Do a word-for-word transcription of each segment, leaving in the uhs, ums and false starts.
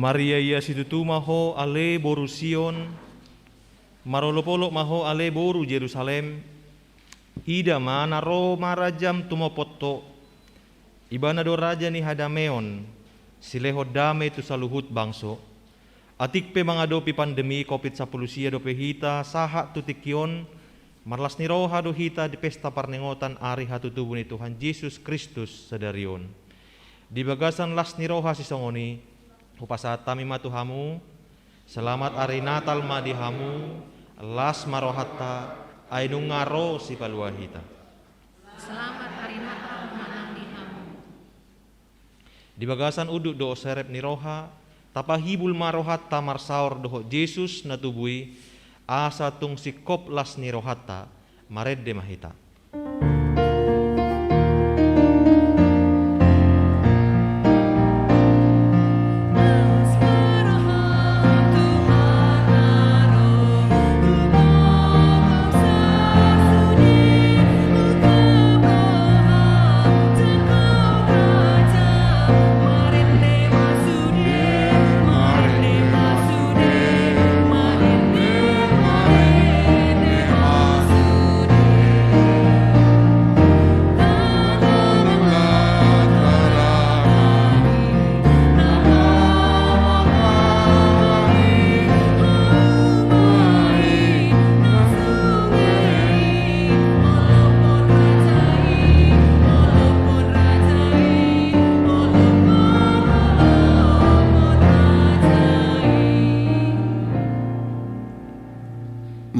Mariaia situtu ma ho ale boru Sion, marolopolop ma ho ale boru Jerusalem. Ida ma na ro marajam tumopot ho. Ibana do Raja ni hadameon, silehon dame tu saluhut bangso. Atik pe mangadopi pandemi covid sampulu sia dope hita sahat tu tingki on, marlas ni roha do hita di pesta parningotan ari hatutubu ni Tuhan Jesus Kristus sadari on. Di bagasan las ni roha sisongon i, hupasahat hami ma tu hamu, selamat ari Natal ma di hamu, las ma rohanta, ai nunga ro Sipalua hita. Selamat Hari Natal ma nang di hamu. Di bagasan unduk dohot serep ni roha, tapahibul ma rohanta marsaor dohot Jesus na tubu i, asa tung singkop las ni rohanta, marende ma hita.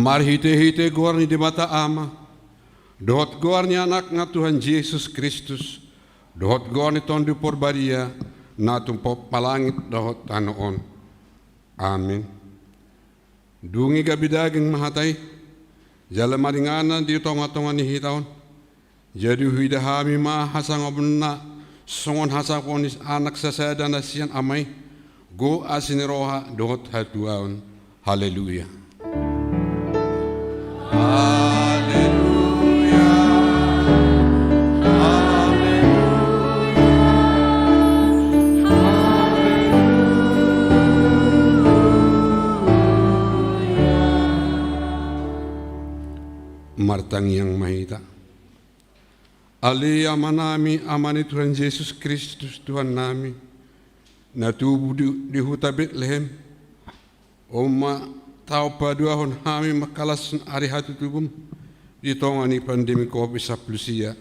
Marhitehite goar ni Debata Ama, dohot goar ni Anakna Tuhan Jesus Kristus, dohot goar ni Tondi Porbadia, na tumpompa langit dohot tano on. Amin. Dung i gabe daging ma hata i, jala maringanan di tongatonga ni hita on. Jadi huida hami ma hasangaponna songon hasangapon ni anak sasada na sian ama i, gok asi ni roha dohot hatuaon. Haleluya. Haleluya. Haleluya. Haleluya. Martangiang ma hita. Ale Amanami, Ama ni Tuhan Jesus Kristus, Tuhannami, na tubu di, di huta Betlehem, on ma tau paduahon hami mangkalashon ari hatutubum di tonga ni pandemi covid sampulu sia.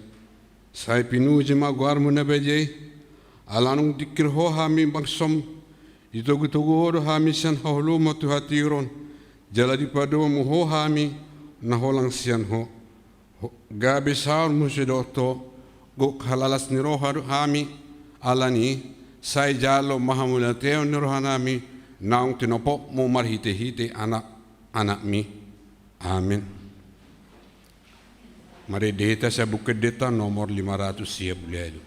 Sai pinuji ma goarmu na badia i, ala naung dingkir Ho hami bangsom, ditogutogu Ho do hami sian haholomon tu hatiuron, jala dipadomu Ho hami na holang sian Ho. Ho-, gabe saur muse dohot Ho, gok halalas ni roha do hami, ala ni i, sai jalo ma hamauliateon ni rohanami, naung tinopotmu marhitehite Anak, Anakmi. Amin. Marende hita sian Buku Endenta nomor lima ratus sia pulu ualu.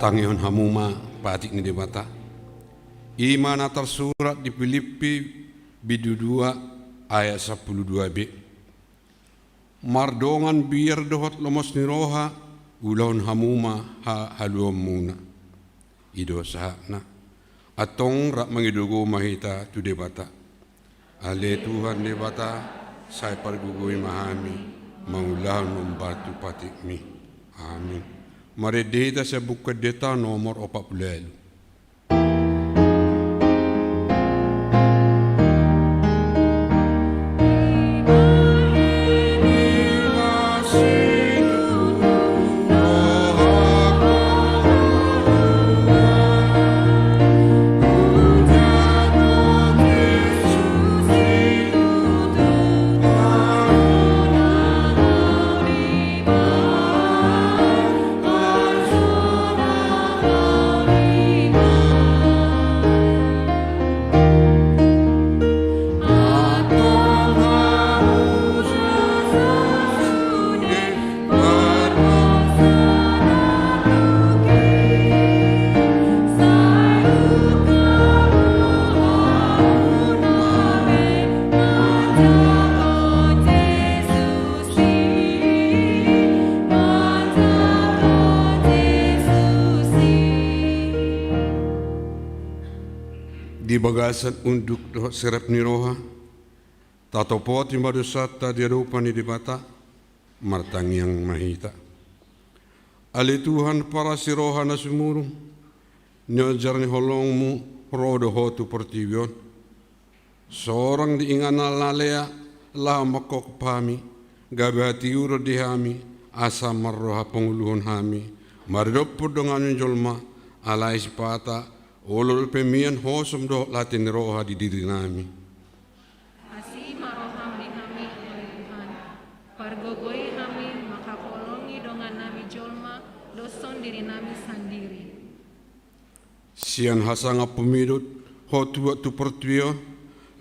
Tangihon hamu ma patik ni Debata. I ma na tarsurat di Pilippi bindu dua ayat sampulu dua b. Mardongan biar dohot lomos ni roha, ulahon hamu ma ha-, haluaonmuna. I do sahatna. Antong rap mangido gogo ma hita tu Debata. Ale Tuhan Debata, sai pargogoi ma hami, mangulahon hombar tu patikmi. Amin. Marende hita sian Buku Endenta nomor opat pulu ualu. Bagasan unduk dohot sirep ni roha, tatopoti ma dosanta di adopan ni Debata, martangiang ma hita. Ale Tuhan, parasi roha na sumurung, nionjar ni holongmu ro do ho tu portibi on. Sorang di inganan na lea laho mangkopop hami, gabe hatiuron di hami, asa marroha pangoluhon hami, maridompon dongan ni jolma, alai sipata, olo dope mian hosom dohot late ni roha di dirinami. Asi ma roham di hami, ale Tuhan. Pargogoi hami manghaholongi dongannami jolma, doshon dirinami sandiri. Sian hasangapon midot ho tuat tu portibi on,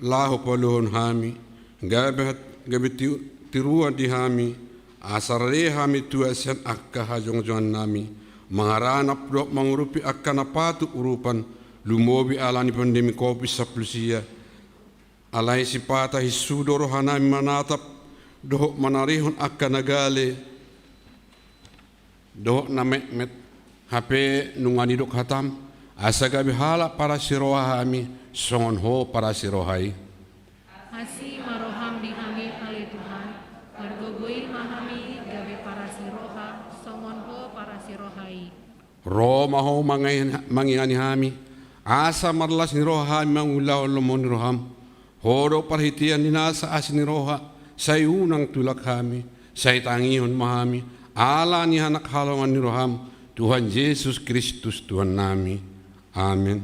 laho paluahon hami, gabe hat-, gabe ti-, tiruan di hami, asa rade hami tuat sian angka hajongjongannami, mangaranap dohot mangurupi angka na patut urupan, lumobi ala ni pandemi covid sampulu sia, alai sipata hinsu do rohanami manatap, dohot manarihon angka na gale, dohot na metmet, hape nunga nidok hatam, asa gabe halak parasi roha hami, songon ho parasi roha i. Asi ma roham di hami, ale Tuhan, pargogoi ma hami, gabe parasi roha, songon ho parasi roha i. Ro ma ho mangai-, mangingani hami, asa marlas ni roha hami mangulahon lomo ni roham. Ho do parhitean ni nasa asi ni roha, sai unang tulak hami, sai tangihon ma hami, ala ni hanahalongan ni roham, Tuhan Jesus Kristus Tuhannami. Amen.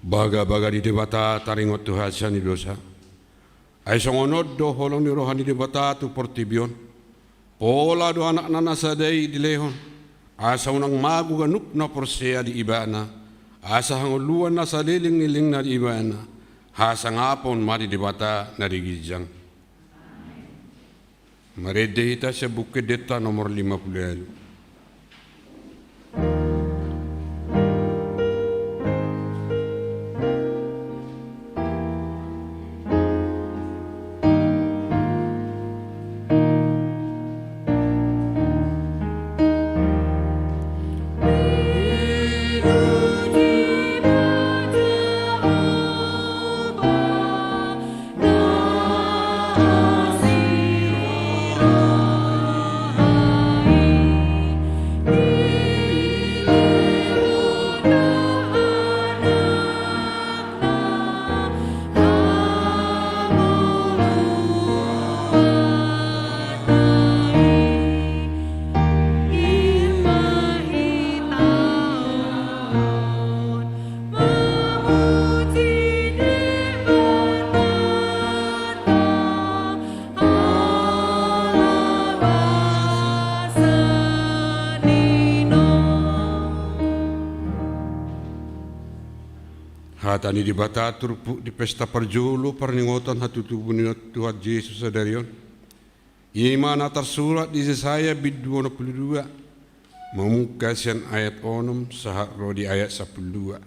Bagabaga ni Debata taringot tu hasea ni dosa. Ai songon on do holong ni roha ni Debata tu portibi on. Pola do Anakna na sada i dilehon, asa unang mago ganup na porsea di Ibana, asa hangoluan na saleleng ni lelengna di Ibana, hasangapon ma di Debata na di ginjang. Marende hita sian Buku Endenta nomor lima pulu ualu. Hata ni Debata turpuk di pesta parjolo parningotan hatutubu ni Tuhan Jesus sadari on. I ma na tarsurat di Jesaya bindu onom pulu dua, mamungka sian ayat onom sahat ro di ayat sampulu dua.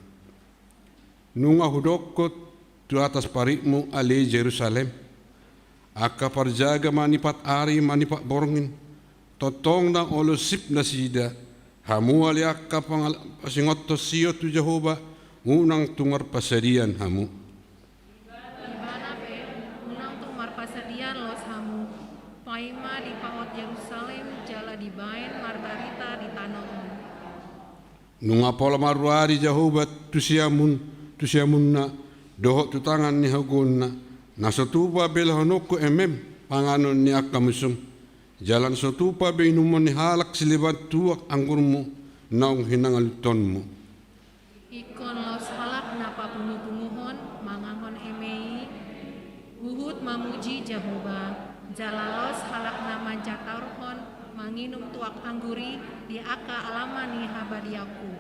Nunga hudok ho tu atas paritmu, ale Jerusalem. Angka parjaga manipat ari manipat borngin, tongtong ndang olo sip nasida. Hamu ale angka pangal-, pasingothon sihol tu Jahowa, unang tung marpasadian hamu. Ibana pe, unang tung marpasadian los hamu, paima dipaot Jerusalem, jala dibaen marbarita di tano on. Nunga pola maruari Jahowa tu siamun, tu siamunna, dohot tu tangan ni hagogoonna, na so tupa belehononku emem panganon ni angka musum, jala na so tupa be inumon ni halak sileban tuak anggurmu, naung hinangaluthonmu. Ingkon laos halak na papungupunguhon, manganhon Jala laos halak na manjatorhon manginum tuak anggur i di angka alaman ni habadiaonku.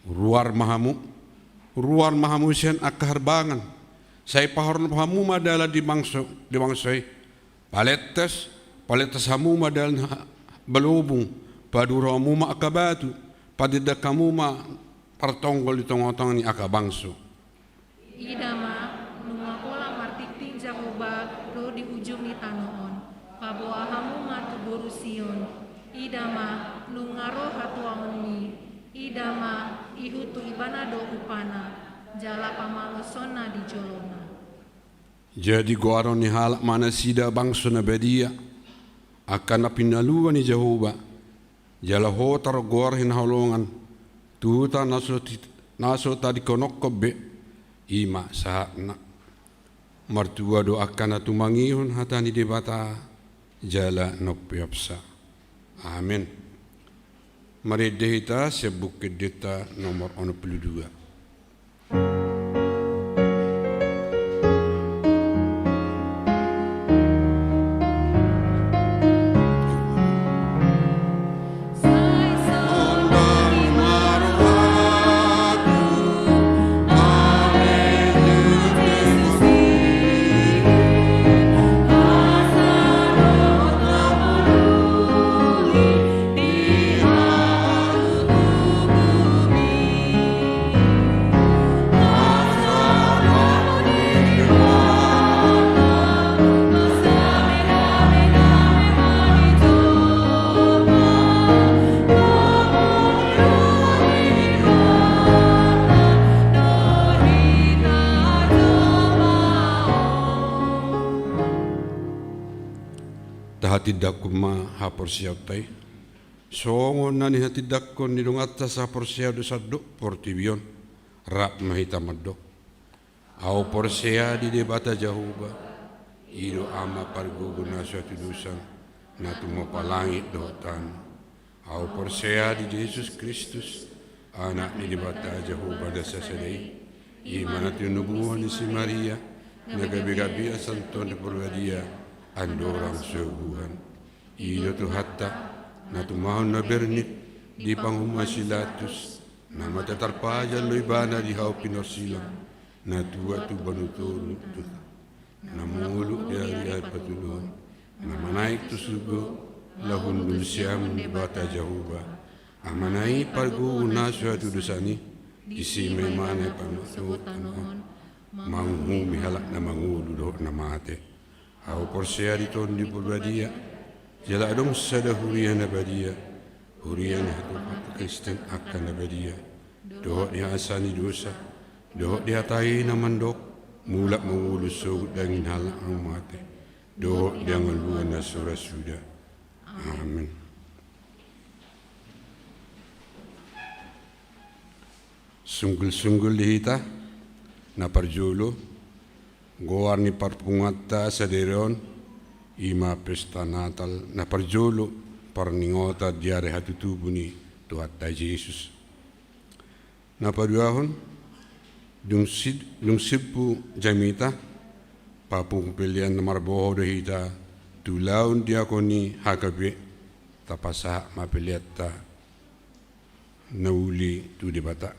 Ruar ma hamu, ruar ma hamu sian angka harbangan. Sai pahoron hamu ma dalan di bangso, di bangso i. Palethes, palethes hamu ma dalan ha-, balobung, paduru hamu ma angka batu, patindang hamu ma partonggol di tongatonga ni angka bangso. Ida ma, nunga pola martingting Jahowa ro di ujung ni tano on. Paboa hamu ma tu boru Sion. Ida ma, nunga ro hatuaonni. Ida ma, ihut tu ibana do upana, jala pamalosonna di jolona. Jadi goaron ni halak ma nasida bangso na badia, angka na pinalua ni Jahowa, jala hotar goar hinaholongan, tu huta na so ti-, na so tadingkononhon be, i ma sahatna. Martua do angka na tumangihon hata ni Debata, jala na umpeopsa. Amen. Marende hita sian Buku Endenta nomor onom pulu dua. Tahatindangkon ma haporseaonta i. Songon na nihatindangkon ni donganta saporseaon do sandok portibi on, rap ma hita mandok. Ahu porsea di Debata Jahowa, i do Ama pargogo na so hatudosan, na tumompa langit dohot tano. Ahu porsea di Jesus Kristus, Anak ni Debata Jahowa na sasada i, i ma na tinubuhon ni si Maria, na gabegabean sian Tondi Parbadia, andorang so buhan. I do Tuhanta, na tumahon na bernit di panguhuman si Pilatus, na mate tarpajal do ibana di hau pinorsilang, na tuat tu banua toru, na mangolu di ari patoluhon, na manaek tu surgo, laho hundul sian Debata Jahowa, Amana i pargogo na so hatudosan i, disi ma ibana pamatopot tano on, manguhumi halak na mangolu dohot na mate. Ahu porsea di Tondi Parbadia, jala adong sada huria na badia, huria ni hatopan Kristen angka na badia, dohot di hasa ni dosa, dohot di hata i na mandok, mulak mangolu sogot daging halak na mate, dohot di hangoluan na so ra suda. Amen. Sunggulsunggul di hita, na parjolo, goar ni parpunguanta sadari on, i ma pesta Natal, na parjolo, parningotan di ari hatutubu ni Tuhanta Jesus. Na paduahon, dung si-, dung simpu jamita, papungu pelean na marboho do hita, tu ulaon diakon ni H K B, tapasahat ma peleanta na uli tu Debata.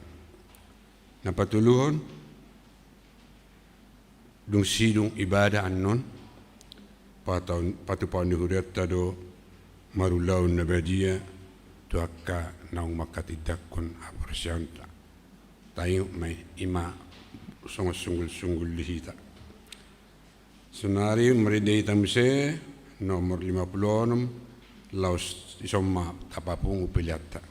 Na patoluhon, dung sidung ibadah annon, pataon-, patupaon ni hurianta do marulaon na badia tu angka naung mangkatindangkon haporseaonta. Taingot ma i, i ma songon sunggulsunggul di hita. Saonari marende hita muse nomor lima pulu onom, laos dison ma tapapungu peleanta.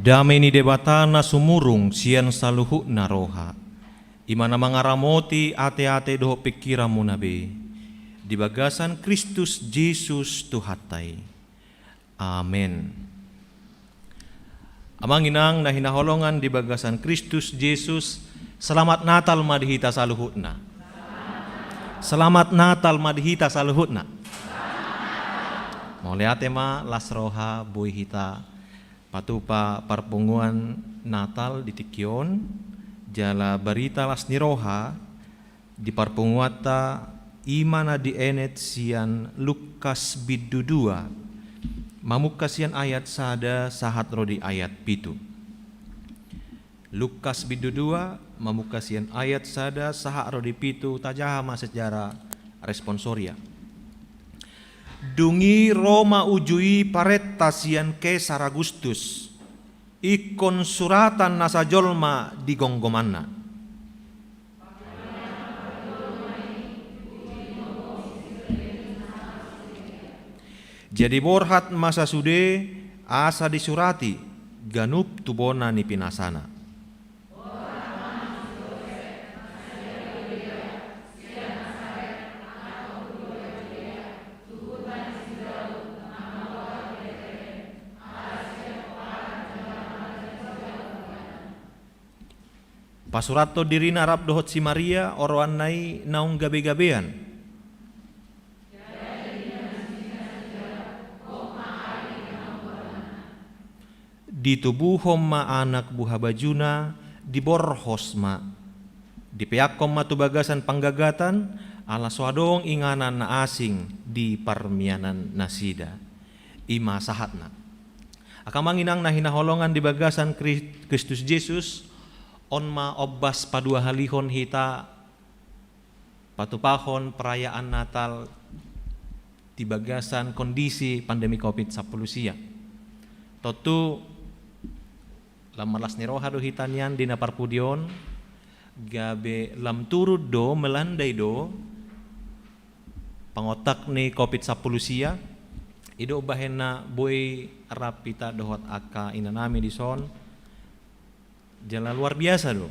Dame ni Debata na sumurung sian saluhutna roha, i ma na mangaramoti ateate dohot pingkiranmuna be, di bagasan Kristus Jesus Tuhanta i. Amen. Amang inang na hinaholongan di bagasan Kristus Jesus, selamat Natal ma di hita saluhutna. Selamat Natal ma di hita saluhutna. Mauliate ma, las roha, boi hita patupa parpunguan Natal di tingki on, jala barita las ni roha di parpunguanta i ma na dienet sian Lukas bindu dua, mamungka sian ayat sada sahat ro di ayat pitu. Lukas bindu dua, mamungka sian ayat sada sahat ro di pitu, tajaha ma secara responsoria. Dung i ro ma uju i parenta sian Kesar Agustus, ingkon suratan nasa jolma di gomgomanna. Jadi borhat ma sasude asa disurati ganup tu bona ni pinasana. Pasurathon dirina rap dohot si Maria, oroanna i naung gabegabean. Ditubuhon ma anak buhabajuna, diborhos ma. Dipeakhon ma tu bagasan panggagatan, ala so adong inganan na asing di parmianan nasida. I ma sahatna. Angka amang inang na hinaholongan di bagasan Kri-, Kristus Jesus, on ma ombas paduahalihon hita patupahon perayaan Natal di bagasan kondisi pandemi covid sampulu sia. Tontu lam marlas ni roha do hita nian di na parpudi on, gabe lam turun do, melandai do pangontak ni covid sampulu sia. I do umbahen na boi rap hita dohot angka inanami dison. Jala luar biasa do.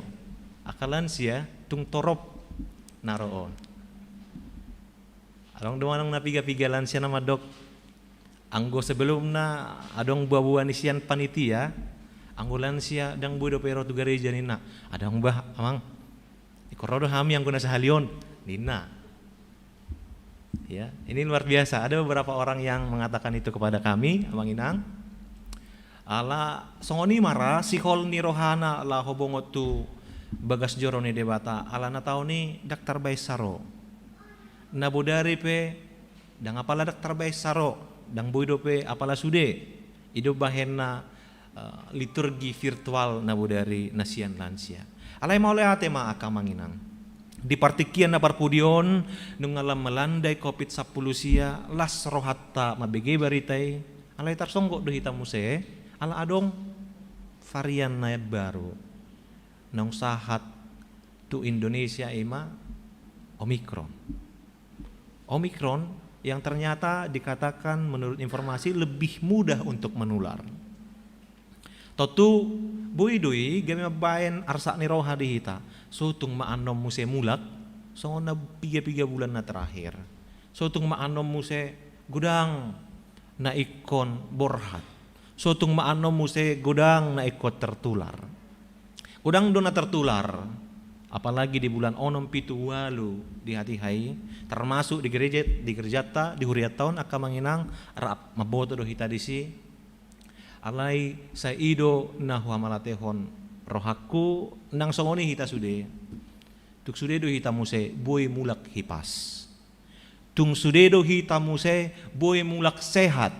Angka lansia tung torop na ro on. Adong do manang na piga-piga lansia na mandok. Anggo sebelumna adong buabua ni sian panitia, anggo lansia ndang boi dope ro tu gareja ninna. Adong bah, amang. Ingkon ro do hami anggo na sahali on, ninna. Ya, ini luar biasa. Ada beberapa orang yang mengatakan itu kepada kami, amang inang. Ala songon i ma ra sihol ni rohana laho bongot tu bagas joro ni Debata, ala na taon i ndang tarbaen saro. Na bodari pe ndang apala ndang tarbaen saro, ndang boi dope apala sude. I do bahenna eh, liturgi virtual na bodari na sian lansia. Alai mauliate ma angka amang inang. Di partingkian na parpudi on, nunga lam melandai covid sampulu sia, las rohanta mambege barita i, alai tarsonggot do hita muse, ala adong varian na baru. Naung sahat tu Indonesia i ma Omikron. Omikron yang ternyata dikatakan menurut informasi lebih mudah untuk menular. Tontu boi do i gabe mambaen arsak ni roha di hita. So tung ma annon muse mulak, songon na piga-piga bulan na terakhir. So tung ma annon muse godang na ingkon borhat. So tung ma annon muse godang na ingkon tertular. Godang do na tertular, apalagi di bulan onom, pitu, ualu di hatiha i, termasuk di gereja, di gerejanta, di hurianta on, angka amang inang, rap mamboto do hita disi. Alai sai i do na huhamalatehon rohangku, nang songon i hita sude. Tung sude do hita muse boi mulak hipas. Tung sude do hita muse boi mulak sehat.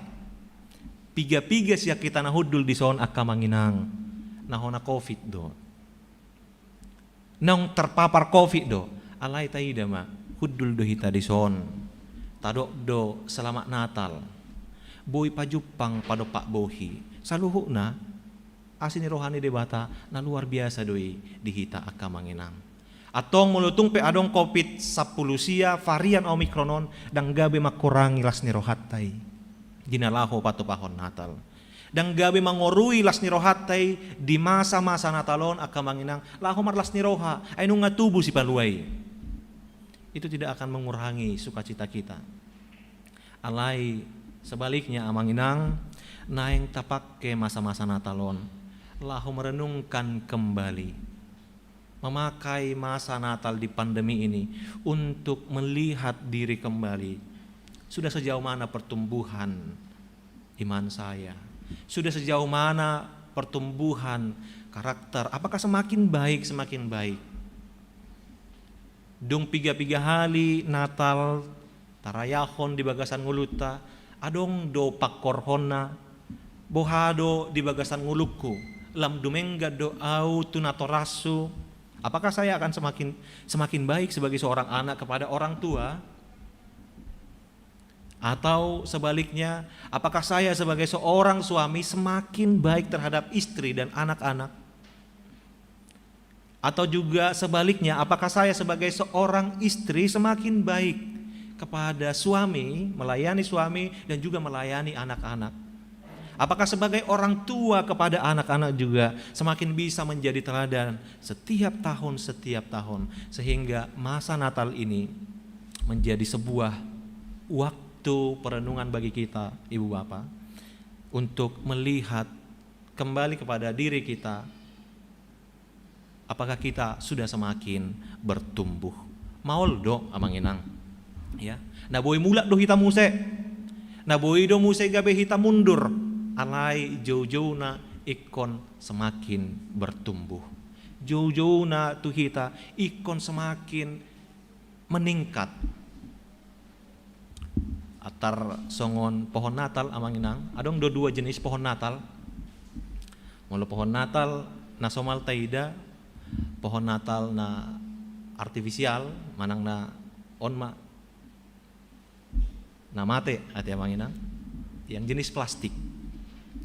Piga-piga sian hita na hundul dison, angka amang inang, na hona covid do. Naung terpapar covid do. Alai taida ma, hundul do hita dison. Tadok do selamat Natal. Boi pajumpang, padompak bohi. Saluhutna, asi ni roha ni Debata na luar biasa do i di hita, angka amang inang. Antong molo tung pe adong covid sampulu sia varian Omikron on, ndang gabe mangkurangi las ni rohanta i di na laho patupahon Natal. Ndang gabe mangorui las ni rohanta i di masa-masa Natal on, angka amang inang, laho marlas ni roha, ai nunga tubu sipalua i. Itu tidak akan mengurangi sukacita kita. Alai sebaliknya, amang inang, naeng tapake masa-masa Natal on laho merenungkan kembali, memakai masa Natal di pandemi ini untuk melihat diri kembali. Sudah sejauh mana pertumbuhan iman saya? Sudah sejauh mana pertumbuhan karakter? Apakah semakin baik, semakin baik? Dung piga-piga hali Natal tarayahon di bagasan ngolunta, adong do pangkorhonna, boha do di bagasan ngolungku, lam dumenggan do au tu natorashu? Apakah saya akan semakin, semakin baik sebagai seorang anak kepada orang tua? Atau sebaliknya, apakah saya sebagai seorang suami semakin baik terhadap istri dan anak-anak? Atau juga sebaliknya, apakah saya sebagai seorang istri semakin baik kepada suami, melayani suami, dan juga melayani anak-anak? Apakah sebagai orang tua kepada anak-anak juga semakin bisa menjadi teladan setiap tahun, setiap tahun, sehingga masa Natal ini menjadi sebuah waktu perenungan bagi kita, Ibu Bapa, untuk melihat kembali kepada diri kita, apakah kita sudah semakin bertumbuh? Maol do, amang inang. Ya, na boi mulak do hita muse. Na boi do muse gabe hita mundur. Alai joujouna ingkon semakin bertumbuh. Joujouna tu hita ingkon semakin meningkat. Antar songon pohon Natal, amang inang, adong do dua jenis pohon Natal. Molo pohon Natal na somal taida, pohon Natal na artifisial, manang na on ma, na mate, ate amang inang, yang jenis plastik.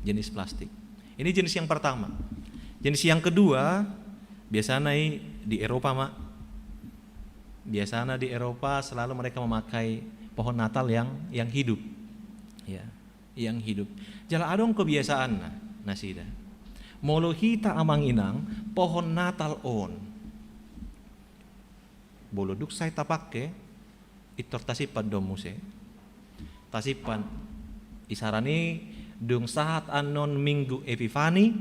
Jenis plastik. Ini jenis yang pertama. Jenis yang kedua, biasana i di Eropa ma. Biasana di Eropa selalu mereka memakai pohon Natal yang, yang hidup. Ya, yang hidup. Jala adong kebiasaanna nasida. Molo hita, amang inang, pohon Natal on, molo dung sai tapake, pintor tasimpan do muse. Tasimpan. Isarana i, dung sahat annon Minggu Epifani,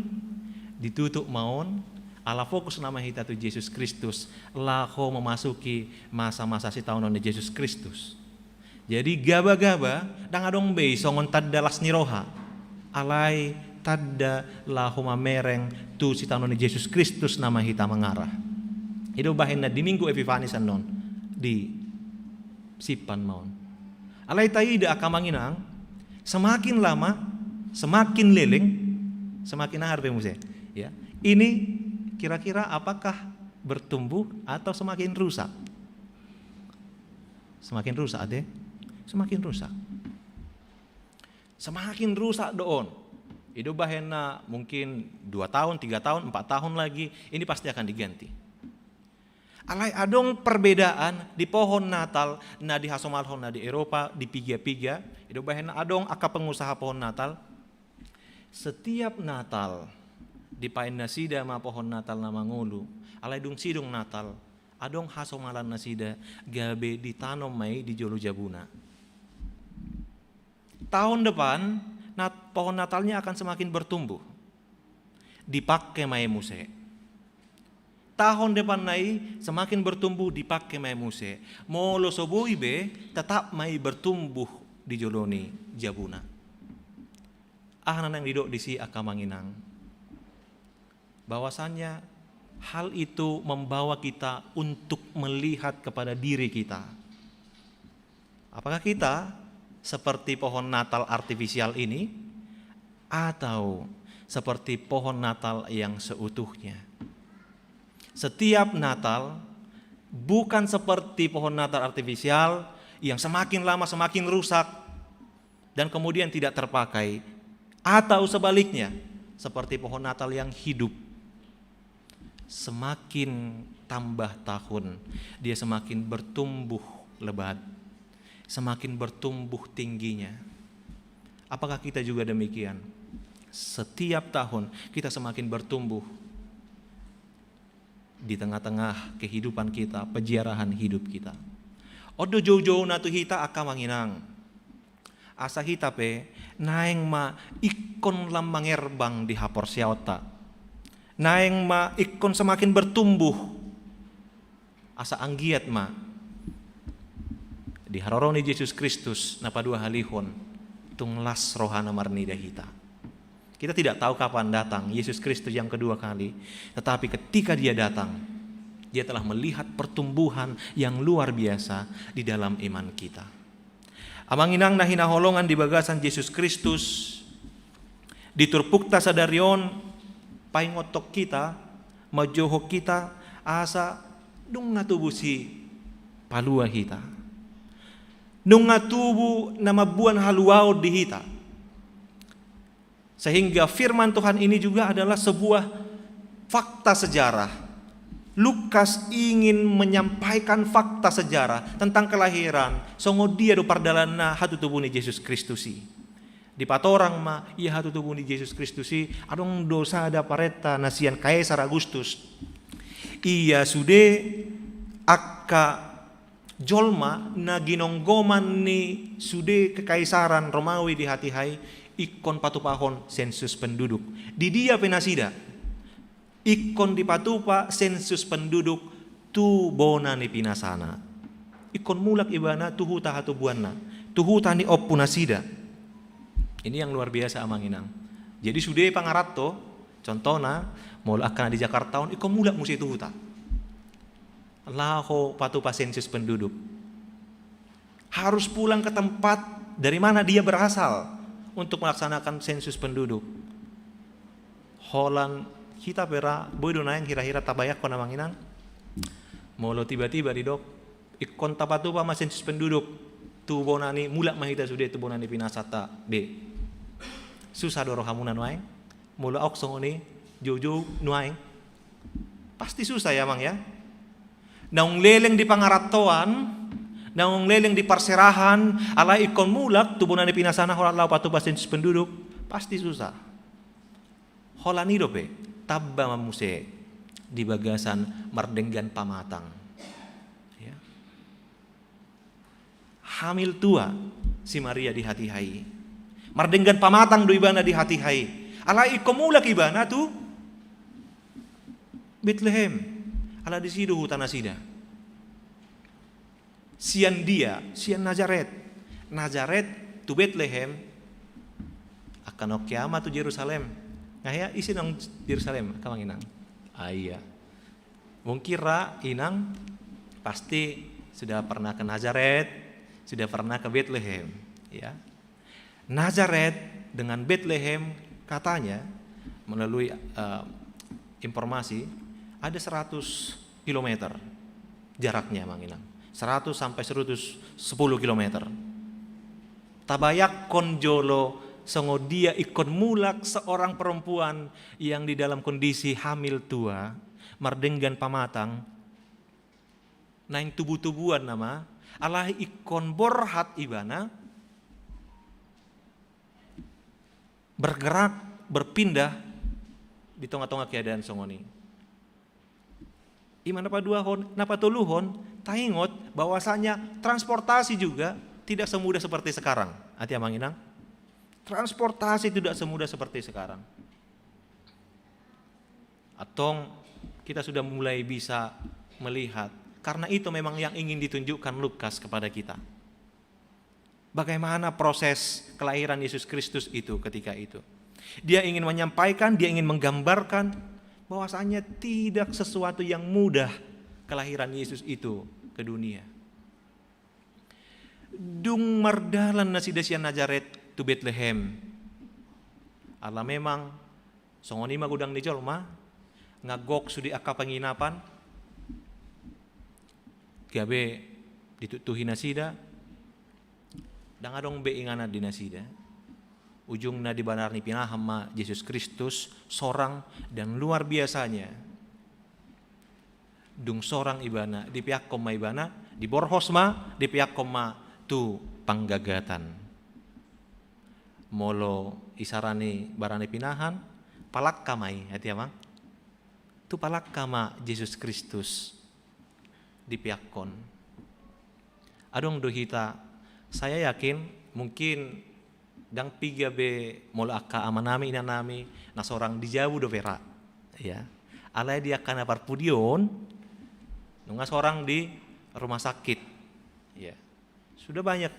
ditutup ma on, ala fokus nama hita tu Jesus Kristus, laho memasuki masa-masa sitaonon ni Jesus Kristus. Jadi gabagaba ndang adong be i songon tanda las ni roha, alai tanda laho mamereng tu sitaonon ni Jesus Kristus nama hita mangarah. I do bahenna di Minggu Epifani annon, disimpan ma on. Alai taida, angka amang inang, semakin lama, semakin leleng, semakin aha dope muse? Ya. Ini kira-kira apakah bertumbuh atau semakin rusak? Semakin rusak, ate? Semakin rusak. Semakin rusak do on. I do bahenna mungkin dua tahun, tiga tahun, empat tahun lagi, ini pasti akan diganti. Alai adong perbedaan di pohon Natal na dihasomalhon na di Eropa, di piga-piga, i do bahenna adong angka pengusaha pohon Natal. Setiap Natal, dipaen nasida ma pohon Natal na mangolu, alai dung sidung Natal, adong hasomalan nasida gabe ditanom ma i di jolo jabuna. Tahun depan, nat-, pohon Natalnya akan semakin bertumbuh. Dipake ma i muse. Tahun depanna i semakin bertumbuh, dipake ma i muse. Molo so boi be, tetap ma i bertumbuh di jolo ni jabuna. Aha na naeng didok disi, angka amang inang? Bahwasanya hal itu membawa kita untuk melihat kepada diri kita. Apakah kita seperti pohon Natal artifisial ini, atau seperti pohon Natal yang seutuhnya? Setiap Natal bukan seperti pohon Natal artifisial yang semakin lama semakin rusak dan kemudian tidak terpakai, atau sebaliknya, seperti pohon Natal yang hidup. Semakin tambah tahun, dia semakin bertumbuh lebat, semakin bertumbuh tingginya. Apakah kita juga demikian? Setiap tahun kita semakin bertumbuh di tengah-tengah kehidupan kita, peziarahan hidup kita. On do joujouna tu hita angka amang inang. Asa hita pe naeng ma ingkon lam mangerbang di haporseaonta. Naeng ma ingkon semakin bertumbuh. Asa anggiat ma di haroro ni Jesus Kristus na paduahalihon tung las rohana marnida hita. Kita tidak tahu kapan datang Yesus Kristus yang kedua kali, tetapi ketika Dia datang, Dia telah melihat pertumbuhan yang luar biasa di dalam iman kita. Amang inang na hinaholongan di bagasan Jesus Kristus, di turpukta sadari on, paingothon hita, manjouhon hita, asa nunga tubu sipalua hita. Nunga tubu na mamboan haluaon di hita. Sehingga firman Tuhan ini juga adalah sebuah fakta sejarah. Lukas ingin menyampaikan fakta sejarah tentang kelahiran, songon dia do pardalananna hatutubu ni Jesus Kristus i. Dipatorang ma ia hatutubu ni Jesus Kristus i, adong do sada parenta na sian Kaisar Agustus. Ia sude angka jolma na ginonggoman ni sude kekaisaran Romawi di hatiha i ingkon patupahon sensus penduduk. Di dia pe nasida ingkon dipatupa sensus penduduk tu bona ni pinasana. Ingkon mulak ibana tu huta hatubuanna, tu huta ni ompunasida. Ini yang luar biasa amang inang. Jadi sude pangaranto, contohna, molo angka na di Jakarta on ingkon mulak muse tu huta laho patupa sensus penduduk. Harus pulang ke tempat dari mana dia berasal untuk melaksanakan sensus penduduk. Holan hita pe ra boi do naeng hira-hira tabayangkon amang inang. Molo tiba-tiba didok ingkon tapatupa ma sensus penduduk tu bona ni, mulak ma hita sude tu bona ni pinasanta be. Susah do rohamuna nuaeng? Molo ahu songon i, joujou nuaeng. Pasti susah ya amang ya. Naung leleng di pangarantoan, naung leleng di parserahan, alai ingkon mulak tu bona ni pinasana holan laho patupa sensus penduduk, pasti susah. Holan i dope tamba ma muse di bagasan mardenggan pamatang. Ya. Hamil tua si Maria di hatiha i. Mardenggan pamatang do ibana di hatiha i. Alai ingkon mulak ibana tu Betlehem. Ala disi do huta nasida. Sian dia, sian Nazaret. Nazaret tu Betlehem. Angka na ongkea ma tu Jerusalem. Nga hea, ise naung Jerusalem, angka amang inang? Ah, iya. Mungkin ra inang pasti sudah pernah ke Nazaret, sudah pernah ke Betlehem, ya. Nazaret dengan Betlehem katanya, melalui, eh, informasi, ada seratus kilometer jaraknya amang inang. Seratus sampai seratus sepuluh kilometer. Tabayangkon jolo songon dia ingkon mulak seorang perempuan yang di dalam kondisi hamil tua, mardenggan pamatang, naeng tubu-tubuan nama, alai ingkon borhat ibana, bergerak, berpindah di tonga-tonga keadaan songon i. Ima na paduahon, na patoluhon, taingot bahwasanya transportasi juga tidak semudah seperti sekarang. Ate amang inang, transportasi tidak semudah seperti sekarang. Antong kita sudah mulai bisa melihat, karena itu memang yang ingin ditunjukkan Lukas kepada kita. Bagaimana proses kelahiran Yesus Kristus itu ketika itu? Dia ingin menyampaikan, dia ingin menggambarkan bahwasanya tidak sesuatu yang mudah kelahiran Yesus itu ke dunia. Dung mardalan nasida sian Nazaret tu Betlehem. Ala memang songon i ma godang ni jolma, nga gok sude angka penginapan, gabe dituktuhi nasida, ndang adong be inganan di nasida. Ujungna di banar ni pinahan ma Jesus Kristus sorang, dan luar biasanya, dung sorang ibana, dipeakhon ma ibana, diborhos ma, dipeakhon ma tu panggagatan. Molo isarani barani pinahan, palangka ma i, hati amang. Tu palangka ma Jesus Kristus dipeakkon. Adong do hita, saya yakin mungkin ndang piga be molo angka amanami inanami na sorang di jabu dope ra. Ya. Alai di angka na parpudi on nunga sorang di rumah sakit. Ya. Sudah banyak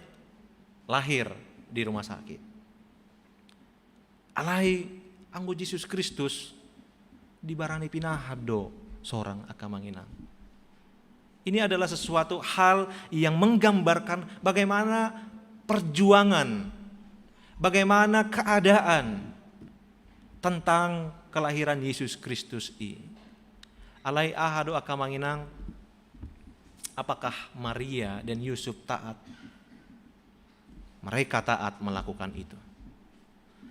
lahir di rumah sakit. Alai anggo Jesus Kristus di barani pinahan do sorang angka amang inang. Ini adalah sesuatu hal yang menggambarkan bagaimana perjuangan, bagaimana keadaan tentang kelahiran Yesus Kristus i. Alai aha do angka amang inang, apakah Maria dan Yusuf taat? Mereka taat melakukan itu.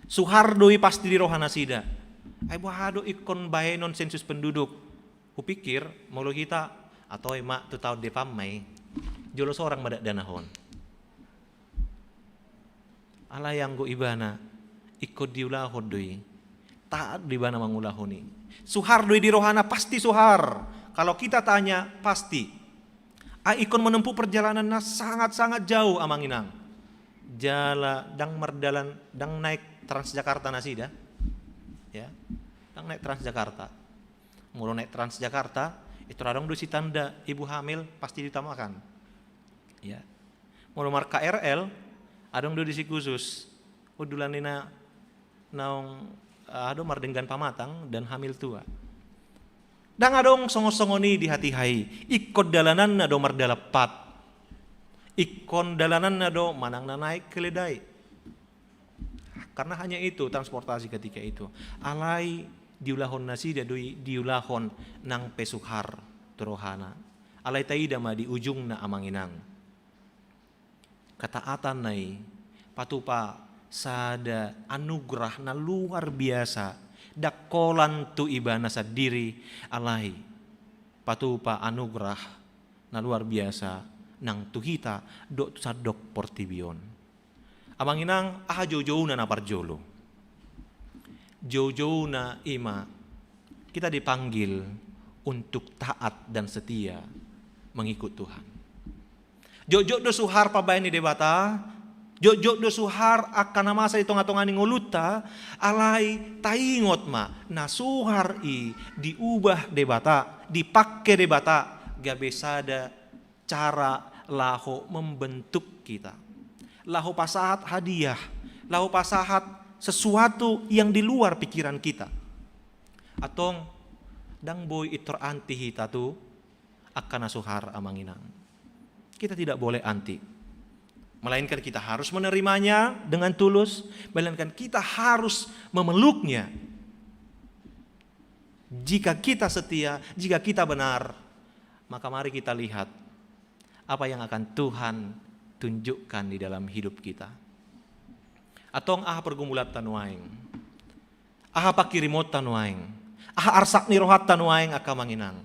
Suhar do i pasti di roha nasida. Ai boha do ingkon baenon sensus penduduk. Hupikir molo hita, atau ma tu taon depan ma i. Jolo sorang ma dakdanak on. Alai anggo ibana ingkon diulahon do i. Taat do ibana mangulahon i. Suhar do i di rohana, pasti suhar. Kalau kita tanya, pasti. Ai ingkon menempuh perjalanan na sangat-sangat jauh amang inang. Jala ndang mardalan, ndang naik Transjakarta nasida. Ya. Ndang naik Transjakarta. Molo naik Transjakarta, itu adong do sitanda ibu hamil pasti diutamakan. Ya. Molo mar-K R L, adong do disi khusus. Undulan ni na naung, ah, do mardenggan pamatang dan hamil tua. Ndang adong songon-songon i di hatiha i. Ingkon dalananna do mardalan pat. Ingkon dalananna do manang na naik keledai. Karena hanya itu transportasi ketika itu. Alai diulahon nasida do i, diulahon nang pe suhar tu rohana. Alai taida ma di ujungna amang inang. Ketaatanna i patupa sada anugerah na luar biasa, ndang holan tu ibana sandiri, alai patupa anugerah na luar biasa nang tu hita dohot tu sandok portibi on. Amang inang, aha joujouna na parjolo? Joujouna i ma, kita dipanggil untuk taat dan setia mengikut Tuhan. Jotjot do suhar pambahen ni Debata, jotjot do suhar angka na masa di tongatonga ni ngolunta, alai taingot ma, na suhar i diubah Debata, dipangke Debata, gabe sada cara laho membentuk kita. Laho pasahat hadiah, laho pasahat sesuatu yang di luar pikiran kita. Antong, ndang boi pintor anti hita tu angka na suhar amang inang. Kita tidak boleh anti. Melainkan kita harus menerimanya dengan tulus, melainkan kita harus memeluknya. Jika kita setia, jika kita benar, maka mari kita lihat apa yang akan Tuhan tunjukkan di dalam hidup kita. Antong aha pergumulanta nuaeng? Aha pangkirimonta nuaeng? Aha arsak ni rohanta nuaeng angka amang inang?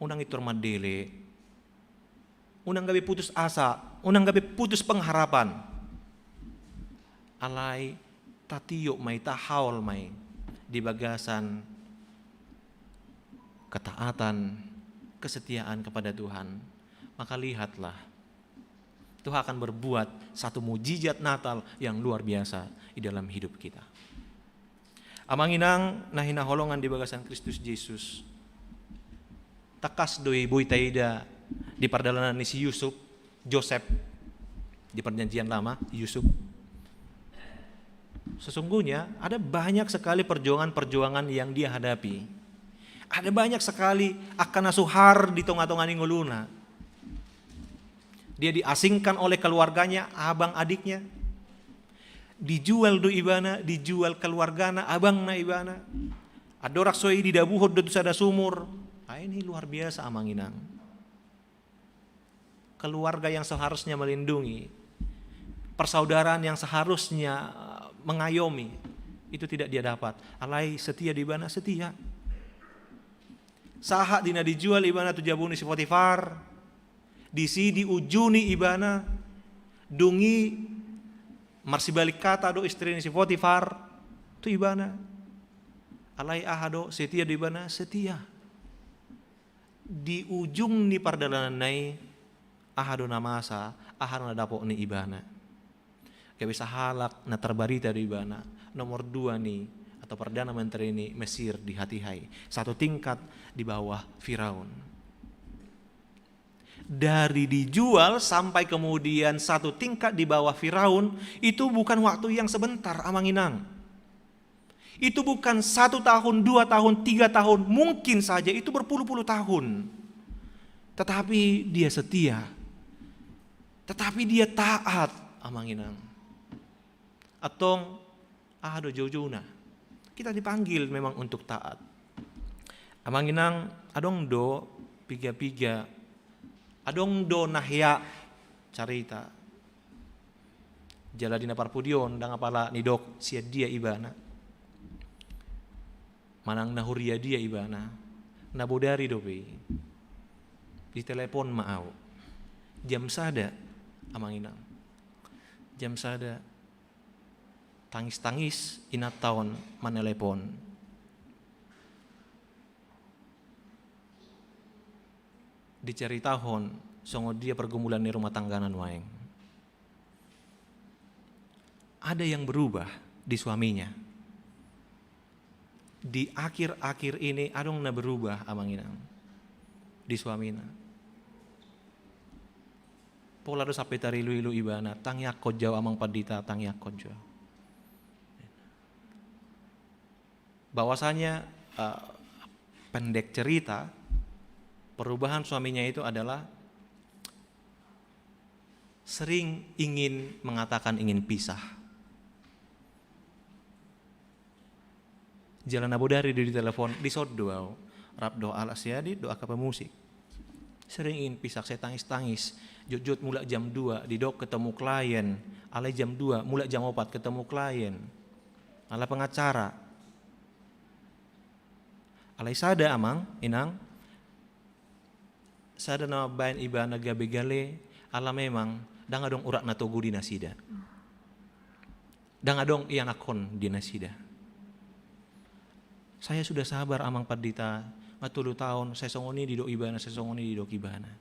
Unang pintor mandele. Unang gabe putus asa, unang gabe putus pengharapan. Alai tatiop ma i, tahaol ma i di bagasan ketaatan, kesetiaan kepada Tuhan. Maka lihatlah, Tuhan akan berbuat satu mujizat Natal yang luar biasa di dalam hidup kita. Amang inang na hinaholongan di bagasan Kristus Jesus. Tangkas do i boi taida di pardalanan ni si Yusuf, Josep, di Perjanjian Lama, Yusuf. Sesungguhnya ada banyak sekali perjuangan-perjuangan yang dia hadapi. Ada banyak sekali angka na suhar di tongatonga ni ngoluna. Dia diasingkan oleh keluarganya, abang adiknya. Dijual do ibana, dijual keluargana, abangna ibana. Andorang so i didabuhon do tu sada sumur. Ah, ini luar biasa amang inang. Keluarga yang seharusnya melindungi, persaudaraan yang seharusnya, eh, mengayomi, itu tidak dia dapat. Alai setia do ibana, setia. Sahat di na dijual ibana tu jabu ni si Potifar, disi diujuni ibana, dung i Marsibalik kata do istri ni si Potifar tu ibana. Alai aha do, setia do ibana? Setia. Di ujung ni pardalananna i, aha do na masa, aha do na dapot ni ibana? Gabe sahalak na tarbarita do ibana, nomor dua ni atau perdana menteri ni Mesir di hatiha i, satu tingkat di bawah Firaun. Dari dijual sampai kemudian satu tingkat di bawah Firaun, itu bukan waktu yang sebentar, amang inang. Itu bukan satu tahun, dua tahun, tiga tahun, mungkin saja itu berpuluh-puluh tahun. Tetapi dia setia. Tetapi dia taat, amang inang. Antong, aha do joujouna? Kita dipanggil memang untuk taat. Amang inang, adong do piga-piga, adong do na hea carita. Jala di na parpudi on, ndang apala nidok sian dia ibana, manang na huria dia ibana, na bodari dope i. Ditelepon ma au. Jam sada, amang inang. Jam sada. Tangis-tangis inanta on manelepon. Diceritahon songon dia pergumulan ni rumah tanggana nuaeng. Ada yang berubah di suaminya. Di akhir-akhir ini adong na berubah, amang inang, di suamina. Pola do sampe tarilu-ilu ibana, tangiangkon jo au, amang pandita, tangiangkon jo au. Bahwasanya, eh, pendek cerita, perubahan suaminya itu adalah sering ingin mengatakan ingin pisah. Jala na bodari do ditelepon, dison do au. Rap dohot halak sian i, dohot angka pemusik. Sering ingin pisah, sai tangis-tangis. Jotjot mulak jam dua, didok ketemu klien. Alai jam dua, mulak jam opat, ketemu klien. Ala pengacara. Alai sada, amang inang, sada na mambaen ibana gabe gale, ala memang ndang adong urat na togu di nasida. Ndang adong ianakhon di nasida. Saya sudah sabar, amang pandita, nga tolu taon, sai songon i didok ibana, sai songon i didok ibana,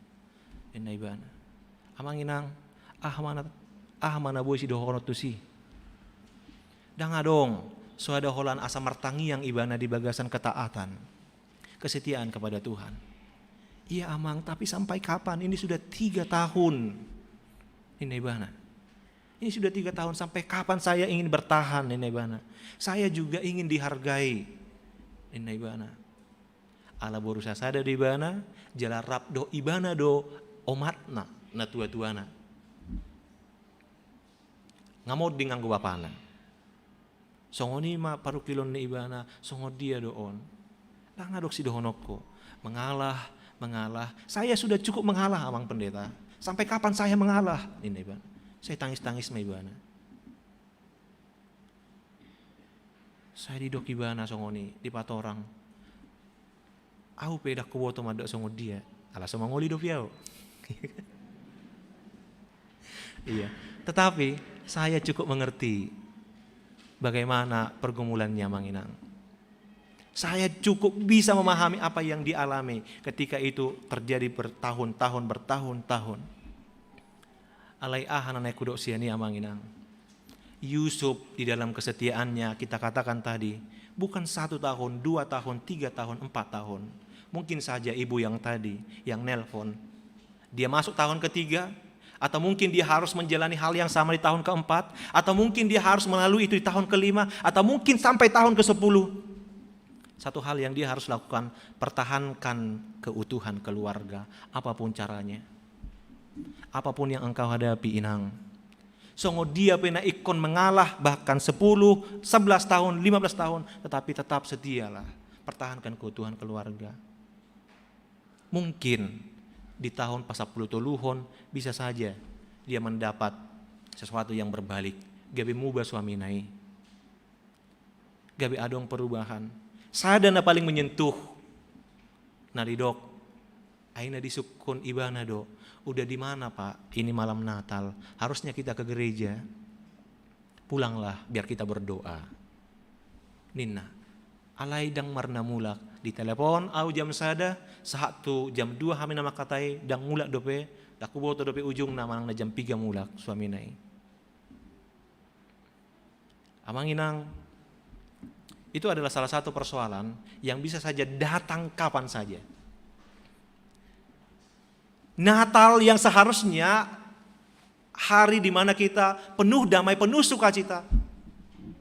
ninna ibana. Amang inang, aha ma na, aha ma na boi sidohonon tusi? Ndang adong, so ada holan asa martangiang ibana di bagasan ketaatan, kesetiaan kepada Tuhan. Iya, amang, tapi sampai kapan? Ini sudah tiga tahun, ninna ibana. Ini sudah tiga tahun, sampai kapan saya ingin bertahan, ninna ibana. Saya juga ingin dihargai, ninna ibana. Ala boru sasada do ibana, jala rap dohot ibana do omatna, natua-tuana. Nga monding anggo bapana. Songon i ma parungkilon ni ibana, songon dia do on? Ndang adong sidohononku. Mengalah, mengalah. Saya sudah cukup mengalah, amang pendeta. Sampai kapan saya mengalah? Ninna ibana. Sai tangis-tangis ma ibana. Sai didok ibana songon i, dipatorang. Au pe ndang huboto mandok songon dia, ala so mangoli dope au. Iya. Tetapi saya cukup mengerti bagaimana pergumulannya, amang inang. Saya cukup bisa memahami apa yang dialami ketika itu terjadi bertahun-tahun, bertahun-tahun. Alai aha na naeng hudok sian i, amang inang? Yusuf di dalam kesetiaannya, kita katakan tadi, bukan satu tahun, dua tahun, tiga tahun, empat tahun. Mungkin saja ibu yang tadi, yang nelpon, dia masuk tahun ketiga, atau mungkin dia harus menjalani hal yang sama di tahun keempat, atau mungkin dia harus melalui itu di tahun kelima, atau mungkin sampai tahun kesepuluh. Satu hal yang dia harus lakukan, pertahankan keutuhan keluarga, apapun caranya. Apapun yang engkau hadapi, inang. Songon dia pe na ingkon mengalah, bahkan sepuluh, sebelas tahun, lima belas tahun, tetapi tetap setialah. Pertahankan keutuhan keluarga. Mungkin di tahun pasampulutoluhon bisa saja dia mendapat sesuatu yang berbalik. Gabe muba suamina i. Gabe adong perubahan. Sada na paling menyentuh, na didok, akhirna disungkun ibana do, "Udah di mana, Pak? Ini malam Natal. Harusnya kita ke gereja." Pulanglah, biar kita berdoa, ninna. Alai ndang marna mulak. Ditelepon au jam sada, sahat tu jam dua hami na mangkatai, ndang mulak dope. Ndang huboto dope ujungna manang na jam piga mulak suamina i. Amang inang, itu adalah salah satu persoalan yang bisa saja datang kapan saja. Natal yang seharusnya hari di mana kita penuh damai, penuh sukacita,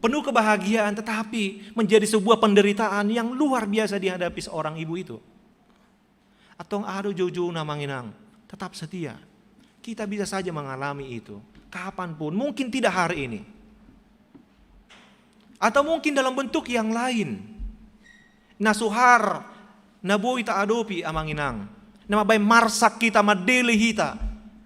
penuh kebahagiaan, tetapi menjadi sebuah penderitaan yang luar biasa dihadapi seorang ibu itu. Antong aha do joujouna, amang inang? Tetap setia. Kita bisa saja mengalami itu kapanpun, mungkin tidak hari ini. Atau mungkin dalam bentuk yang lain. Na suhar na boi taadopi, amang inang, na mambaen marsak hita, mandele hita.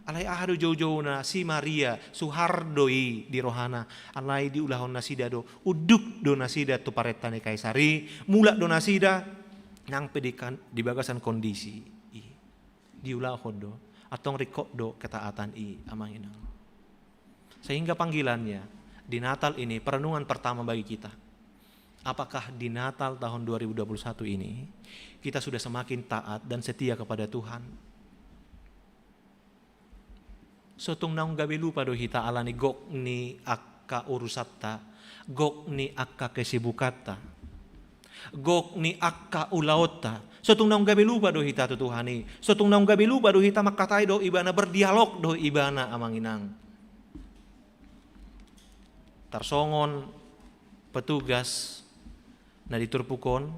Alai aha do joujouna? Si Maria suhar do i di rohana, alai diulahon nasida do, unduk do nasida tu parenta ni Kaisar i, mulak do nasida, nang pe di kan-, di bagasan kondisi i. Diulahon do, antong ringkot do ketaatan i, amang inang. Sehingga panggilannya di Natal ini, perenungan pertama bagi kita. Apakah di Natal tahun dua ribu dua puluh satu ini, kita sudah semakin taat dan setia kepada Tuhan? So tung naung gabe lupa do hita ala ni gok ni angka urusanta, gok ni angka kesibukanta, gok ni angka ulaonta. So tung naung gabe lupa do hita tu Tuhan i. So tung naung gabe lupa do hita mangkatai dohot Ibana, berdialog dohot Ibana, amang inang. Tarsongon petugas na di turpuk on,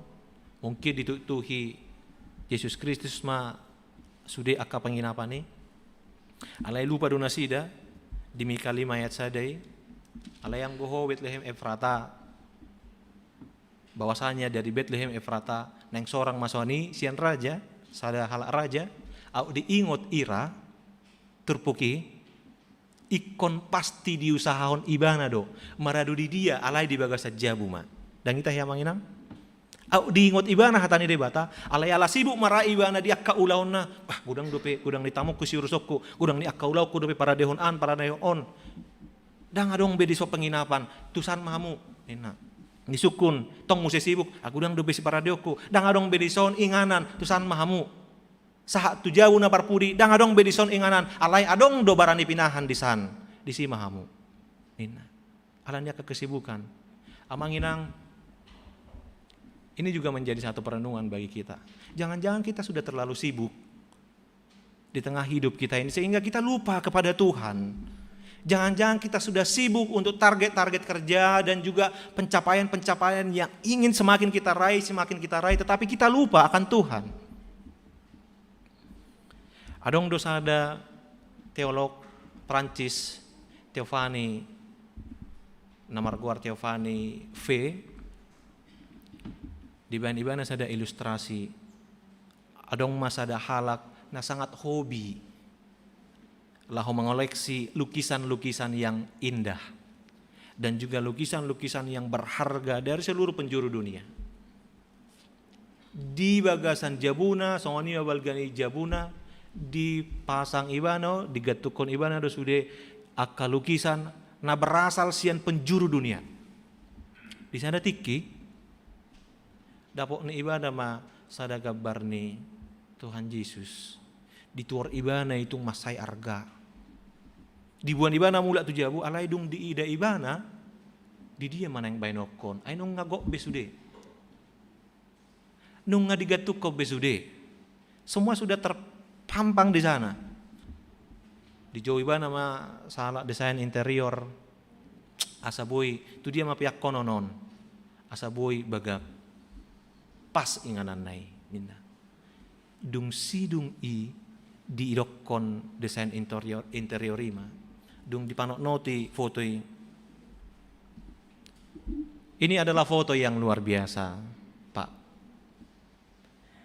mungkin dituhi Jesus Kristus ma sude angka penginapan i. Alai lupa do nasida di Mikali ma ayat sada i. Alai anggo ho Betlehem Efrata, bahwasanya dari Betlehem Efrata naeng sorang ma songon i sian raja, sada halak raja, aut diingot ira turpuk i, ingkon pasti diusahahon ibana do maradu di dia, alai di bagasan jabu ma. Ndang ita hea, amang inang? Aut diingot ibana hata ni Debata, alai ala sibuk ma ra ibana di angka ulaonna, bah, godang dope, godang ni tamungku siurusonku, godang ni angka ulaonku dope paradehon an, paradehon on. Ndang adong be dison penginapan, tusan ma hamu, ninna. Disungkun, tong muse sibuk, ah, godang dope siparadeonku, ndang adong be dison inganan, tusan ma hamu. Sahat tu jabu na parpudi, ndang adong be dison inganan, alai adong do barani pinahan disan, disi ma hamu, ninna. Ala ni angka kesibukan. Amang inang, ini juga menjadi satu perenungan bagi kita. Jangan-jangan kita sudah terlalu sibuk di tengah hidup kita ini, sehingga kita lupa kepada Tuhan. Jangan-jangan kita sudah sibuk untuk target-target kerja dan juga pencapaian-pencapaian yang ingin semakin kita raih, semakin kita raih, tetapi kita lupa akan Tuhan. Adong do sada teolog Prancis, Theophany, na margoar Theophany Fe, dibaen ibana sada ilustrasi. Adong ma sada halak na sangat hobi laho mengoleksi lukisan-lukisan yang indah dan juga lukisan-lukisan yang berharga dari seluruh penjuru dunia. Di bagasan jabuna, songon i ma balga ni jabuna, dipasang ibana, digantunghon ibana do sude angka lukisan na berasal sian penjuru dunia. Di sada tingki, dapot ni ibana ma sada gambar ni Tuhan Jesus. Dituor ibana i tung mansai arga. Diboan ibana mulak tu jabu, alai dung diida ibana, di dia ma naeng baenonhon? Ai nunga gok be sude. Nunga digantunghon be sude. Semua sudah terpampang di sana. Dijou ibana ma sahalak desain interior, asa boi, tu dia ma peakhonon on, asa boi bagak pas ingananna i, ninna. Dung sidung i diidokkon desain interior, interior i ma, dung dipanotnoti foto i. Ini adalah foto yang luar biasa, Pak.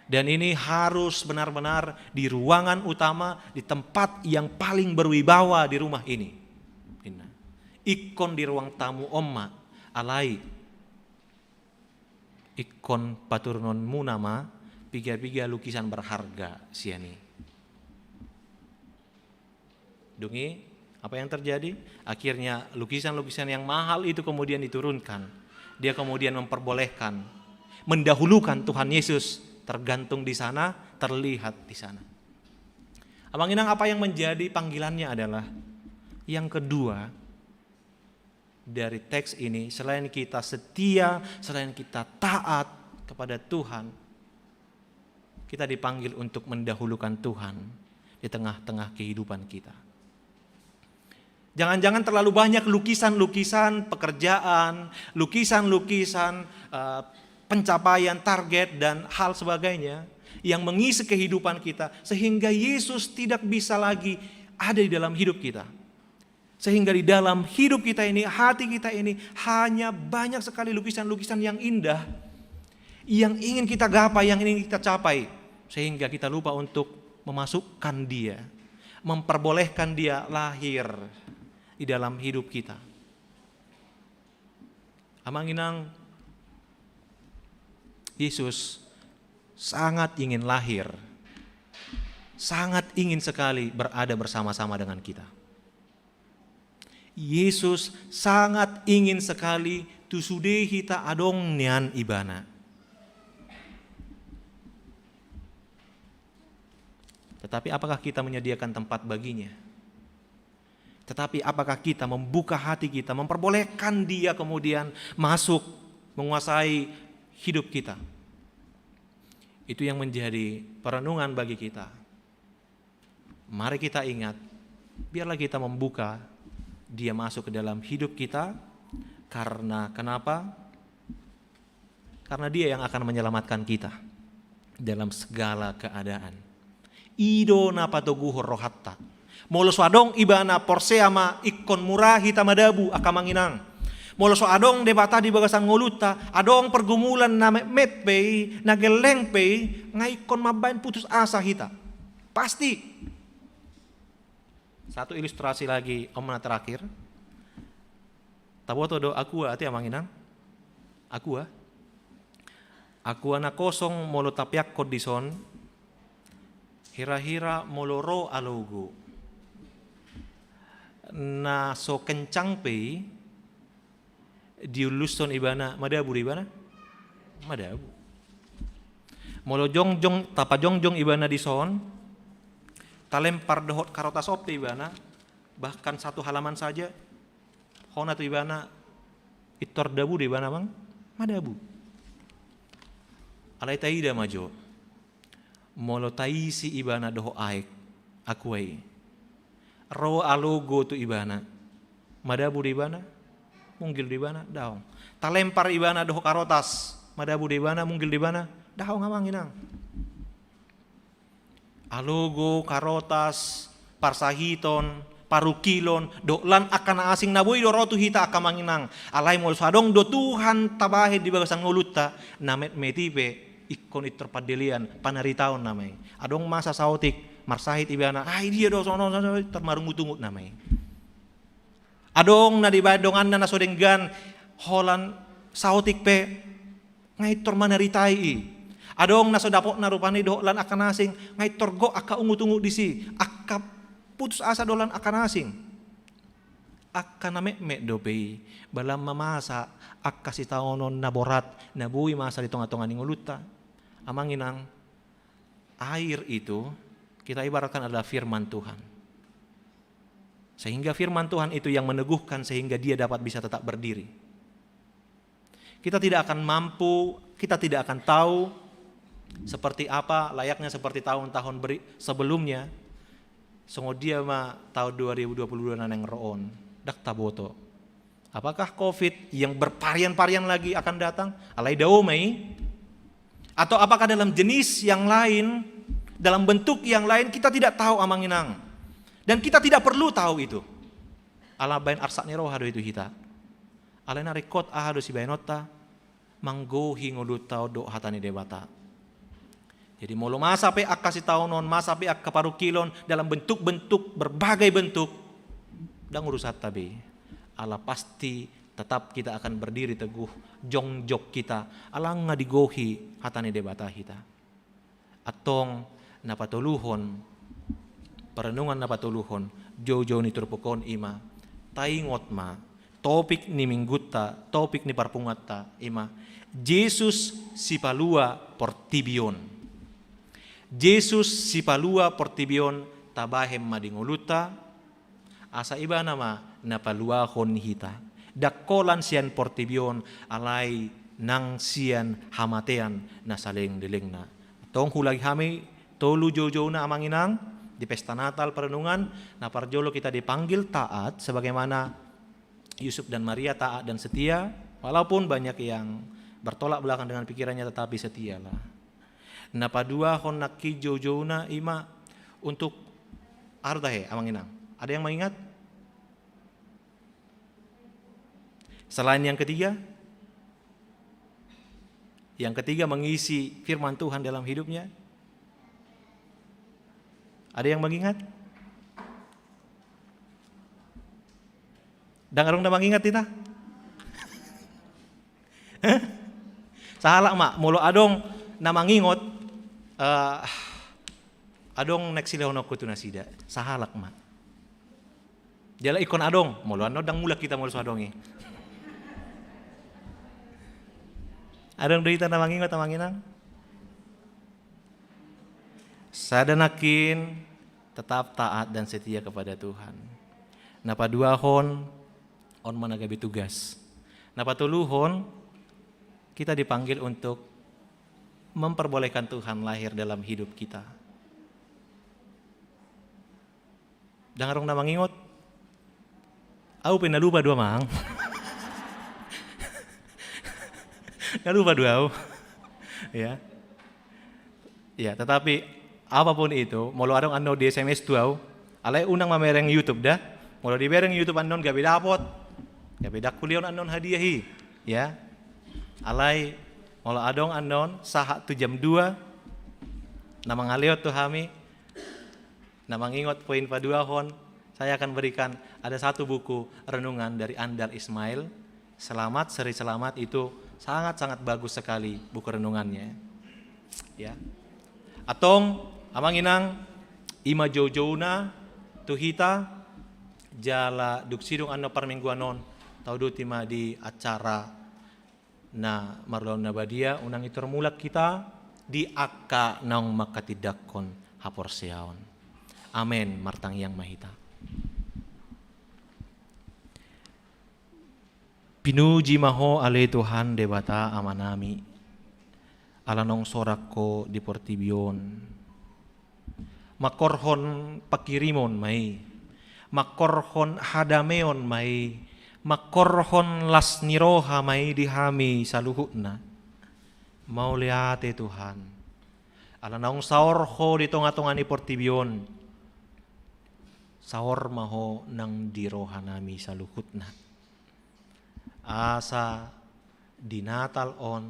Dan ini harus benar-benar di ruangan utama, di tempat yang paling berwibawa di rumah ini. Ingkon di ruang tamu on ma, alai ingkon paturunonmuna ma piga-piga lukisan berharga sian i. Dung i, Apa yang terjadi? Akhirnya lukisan-lukisan yang mahal itu kemudian diturunkan. Dia kemudian memperbolehkan, mendahulukan Tuhan Yesus tergantung di sana, terlihat di sana. Amang Inang, apa yang menjadi panggilannya adalah yang kedua dari teks ini, selain kita setia, selain kita taat kepada Tuhan, kita dipanggil untuk mendahulukan Tuhan di tengah-tengah kehidupan kita. Jangan-jangan terlalu banyak lukisan-lukisan pekerjaan, lukisan-lukisan, eh, pencapaian, target, dan hal sebagainya yang mengisi kehidupan kita, sehingga Yesus tidak bisa lagi ada di dalam hidup kita. Sehingga di dalam hidup kita ini, hati kita ini, hanya banyak sekali lukisan-lukisan yang indah, yang ingin kita gapai, yang ingin kita capai, sehingga kita lupa untuk memasukkan Dia, memperbolehkan Dia lahir di dalam hidup kita. Amang Inang, Yesus sangat ingin lahir, sangat ingin sekali berada bersama-sama dengan kita. Yesus sangat ingin sekali tu sude hita adong nian Ibana. Tetapi apakah kita menyediakan tempat baginya? Tetapi apakah kita membuka hati kita, memperbolehkan Dia kemudian masuk, menguasai hidup kita? Itu yang menjadi perenungan bagi kita. Mari kita ingat, biarlah kita membuka Dia masuk ke dalam hidup kita. Karena kenapa? Karena Dia yang akan menyelamatkan kita dalam segala keadaan. I do na patoguhon rohanta. Molo so adong Ibana, porsea ma, ingkon mura hita madabu, angka amang inang. Molo so adong Debata di bagasan ngolunta, adong pergumulan na metmet pe i, na gelleng pe i, nga ingkon mambaen putus asa hita. Pasti. Satu ilustrasi lagi, Om, na terakhir. Taboto do aqua, ate, amang inang? Aqua? Aqua na kosong molo tapeakkon dison, hira-hira molo ro alogo na so kencang pe i, diullushon ibana, madabu do ibana? Madabu. Molo jongjong, tapajongjong ibana dison, talempar dohot karotas on pe ibana, bahkan satu halaman saja, hona tu ibana, intor dabu do ibana, amang? Madabu. Alai taida ma jo. Molo taisi ibana dohot aek, aqua i, ro alogo tu ibana, madabu do ibana? Munggil do ibana? Daong. Talempar ibana dohot karotas, madabu do ibana? Munggil do ibana? Daong, amang inang. Alogo, karotas, parsahiton, parungkilon, dohot lan angka na asing na boi do ro tu hita, angka amang inang. Alai molo so adong do Tuhan tabahen di bagasan ngolunta, na metmet i pe ingkon intor pandelean, panaritaon nama i. Adong masa saotik, marsahit ibana, ai dia do sonon, sonon, intor marungut-ungut nama i. Adong na dibahen donganna na so denggan, holan saotik pe nga intor manaritai i. Adong na so dapotna rupani dohot lan angka na asing, nga intor gok angka ungut-ungut disi, angka putus asa do lan angka na asing. Angka na metmet dope i, balam ma masa angka sitaonon na borat na boi masa di tonga-tonga ni ngolunta. Amang inang, air itu kita ibaratkan adalah firman Tuhan. Sehingga firman Tuhan itu yang meneguhkan sehingga dia dapat bisa tetap berdiri. Kita tidak akan mampu, kita tidak akan tahu seperti apa, layaknya seperti tahun-tahun beri-, sebelumnya. Songon dia ma tahun dua ribu dua puluh dua na naeng ro on, ndang taboto. Apakah covid yang bervarian-varian lagi akan datang? Alai dao ma i? Atau apakah dalam jenis yang lain, dalam bentuk yang lain, kita tidak tahu, amang inang. Dan kita tidak perlu tahu itu. Ala baen arsak ni roha do itu hita. Alai na ringkot aha do sibaenonta? Manggohi ngolunta on dohot hata ni Debata. Jadi molo masa pe angka sitaonon, masa pe angka parungkilon dalam bentuk-bentuk, berbagai bentuk, ndang urusanta be. Ala pasti tetap kita akan berdiri teguh, jongjong hita, ala nga digohi hata ni Debata hita. Antong na patoluhon, Parenungan na patoluhon, joujou ni turpuk on i ma, taingot ma, topik ni minggunta, topik ni parpunguanta i ma, Jesus sipalua portibi on. Jesus sipalua portibi on, tabahen ma di ngolunta, asa ibana ma na paluahon hita. Ndang holan sian portibi on, alai nang sian hamatean na saleleng-lelengna. Tong huulangi hami tolu joujouna, amang inang, di pesta Natal parenungan. Na parjolo, kita dipanggil taat sebagaimana Yusuf dan Maria taat dan setia, walaupun banyak yang bertolak belakang dengan pikirannya, tetapi setialah. Na paduahon nangkin joujouna i ma untuk, aha do tahe, amang inang? Ada yang mengingat? Selain yang ketiga, yang ketiga mengisi firman Tuhan dalam hidupnya. Ada yang mengingat? Ndang adong na mangingot hita? Sahalak ma, molo adong na mangingot, eh, adong naeng silehononku tu nasida. Sahalak ma. Jala ingkon adong, molo annon ndang mulak hita molo so adong i. Adong do hita na mangingot, amang inang? Sada nangkin, tetap taat dan setia kepada Tuhan. Na paduahon, on ma na gabe tugas. Na patoluhon, kita dipanggil untuk memperbolehkan Tuhan lahir dalam hidup kita. Ndang adong na mangingot? Au pe na lupa do, amang. Na lupa do au. Ya. Ya, tetapi apapun itu, molo adong annon di S M S tu au, alai unang mamereng YouTube da. Molo dibereng YouTube annon gabe dapot. Gabe ndang hulehon annon hadiah i. Ya. Alai molo adong annon sahat tu jam dua, na mangalehon tu hami, na mangingot poin paduahon, saya akan berikan, ada satu buku renungan dari Andal Ismail, Selamat, Seri Selamat, itu sangat-sangat bagus sekali buku renungannya. Ya. Antong, amang inang, i ma joujouna tu hita, jala dung sidung annon parmingguan on, tauduti ma di acara na marulaon na badia, unang i tor mulak hita di angka naung manghatindanghon haporseaon. Amen. Martangiang ma hita. Pinuji ma Ho ale Tuhan Debata Amanami, ala naung sorang Ho di portibi on. Mangkorhon panghirimon ma i, mangkorhon hadameon ma i, mangkorhon las ni roha ma i di hami saluhutna. Mauliate Tuhan, ala naung saor Ho di tonga-tonga ni portibi on, saor ma Ho nang di rohanami saluhutna. Asa di Natal on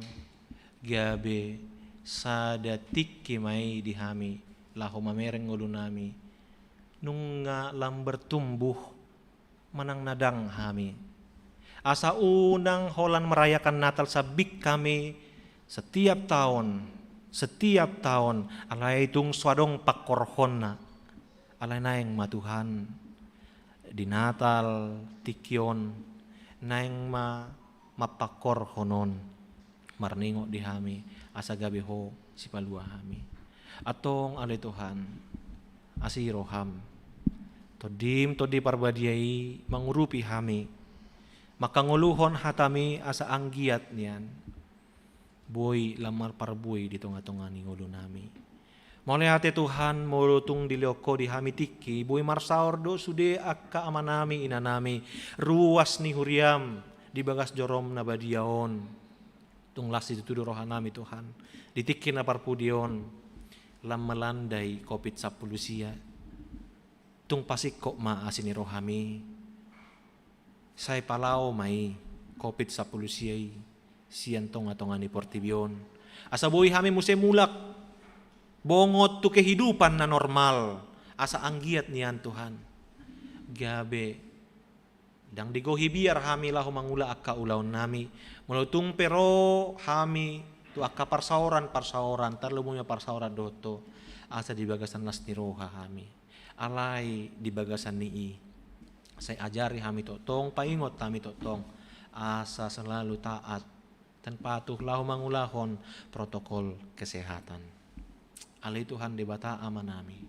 gabe sada tingki ma i di hami, laho mamereng ngolunami, nunga lam bertumbuh manang na dang hami. Asa unang holan merayakan Natal sambing hami setiap taon, setiap taon, alai tung so adong pangkorhonna. Alai naeng ma Tuhan, di Natal tingki on, naeng ma mampangkorhon on marningot di hami, asa gabe Ho sipalua hami. Antong ale Tuhan, asi roham, Tondim Tondi Parbadia i mangurupi hami, mangkangoluhon hatami asa anggiat nian boi lam marparbue di tonga-tonga ni ngolunami. Mauliate Tuhan, molo tung dilehon Ho di hami tingki, boi marsaor do sude angka amanami, inanami, ruas ni huriam di bagas jorom na badia on. Tung las situtu do rohanami Tuhan, di tingki na parpudi on, lam melanda i covid sampulu sia. Tung pasingkop ma asi ni rohami. Sai palao ma i covid sampulu sia i sian tonga-tonga ni portibi on. Asa boi hami muse mulak bongot tu kehidupan na normal. Asa anggiat nian Tuhan, gabe ndang digohi biar hami laho mangula angka ulaonnami. Molo tung pe ro hami tu angka parsaoran-parsaoran, tarlumobi ma parsaoran dohot Ho, asa di bagasan las ni roha hami. Alai di bagasan ni i, sai ajari hami tongtong, paingot hami tongtong, asa selalu taat dan patuh laho mangulahon protokol kesehatan. Ale Tuhan Debata Amanami,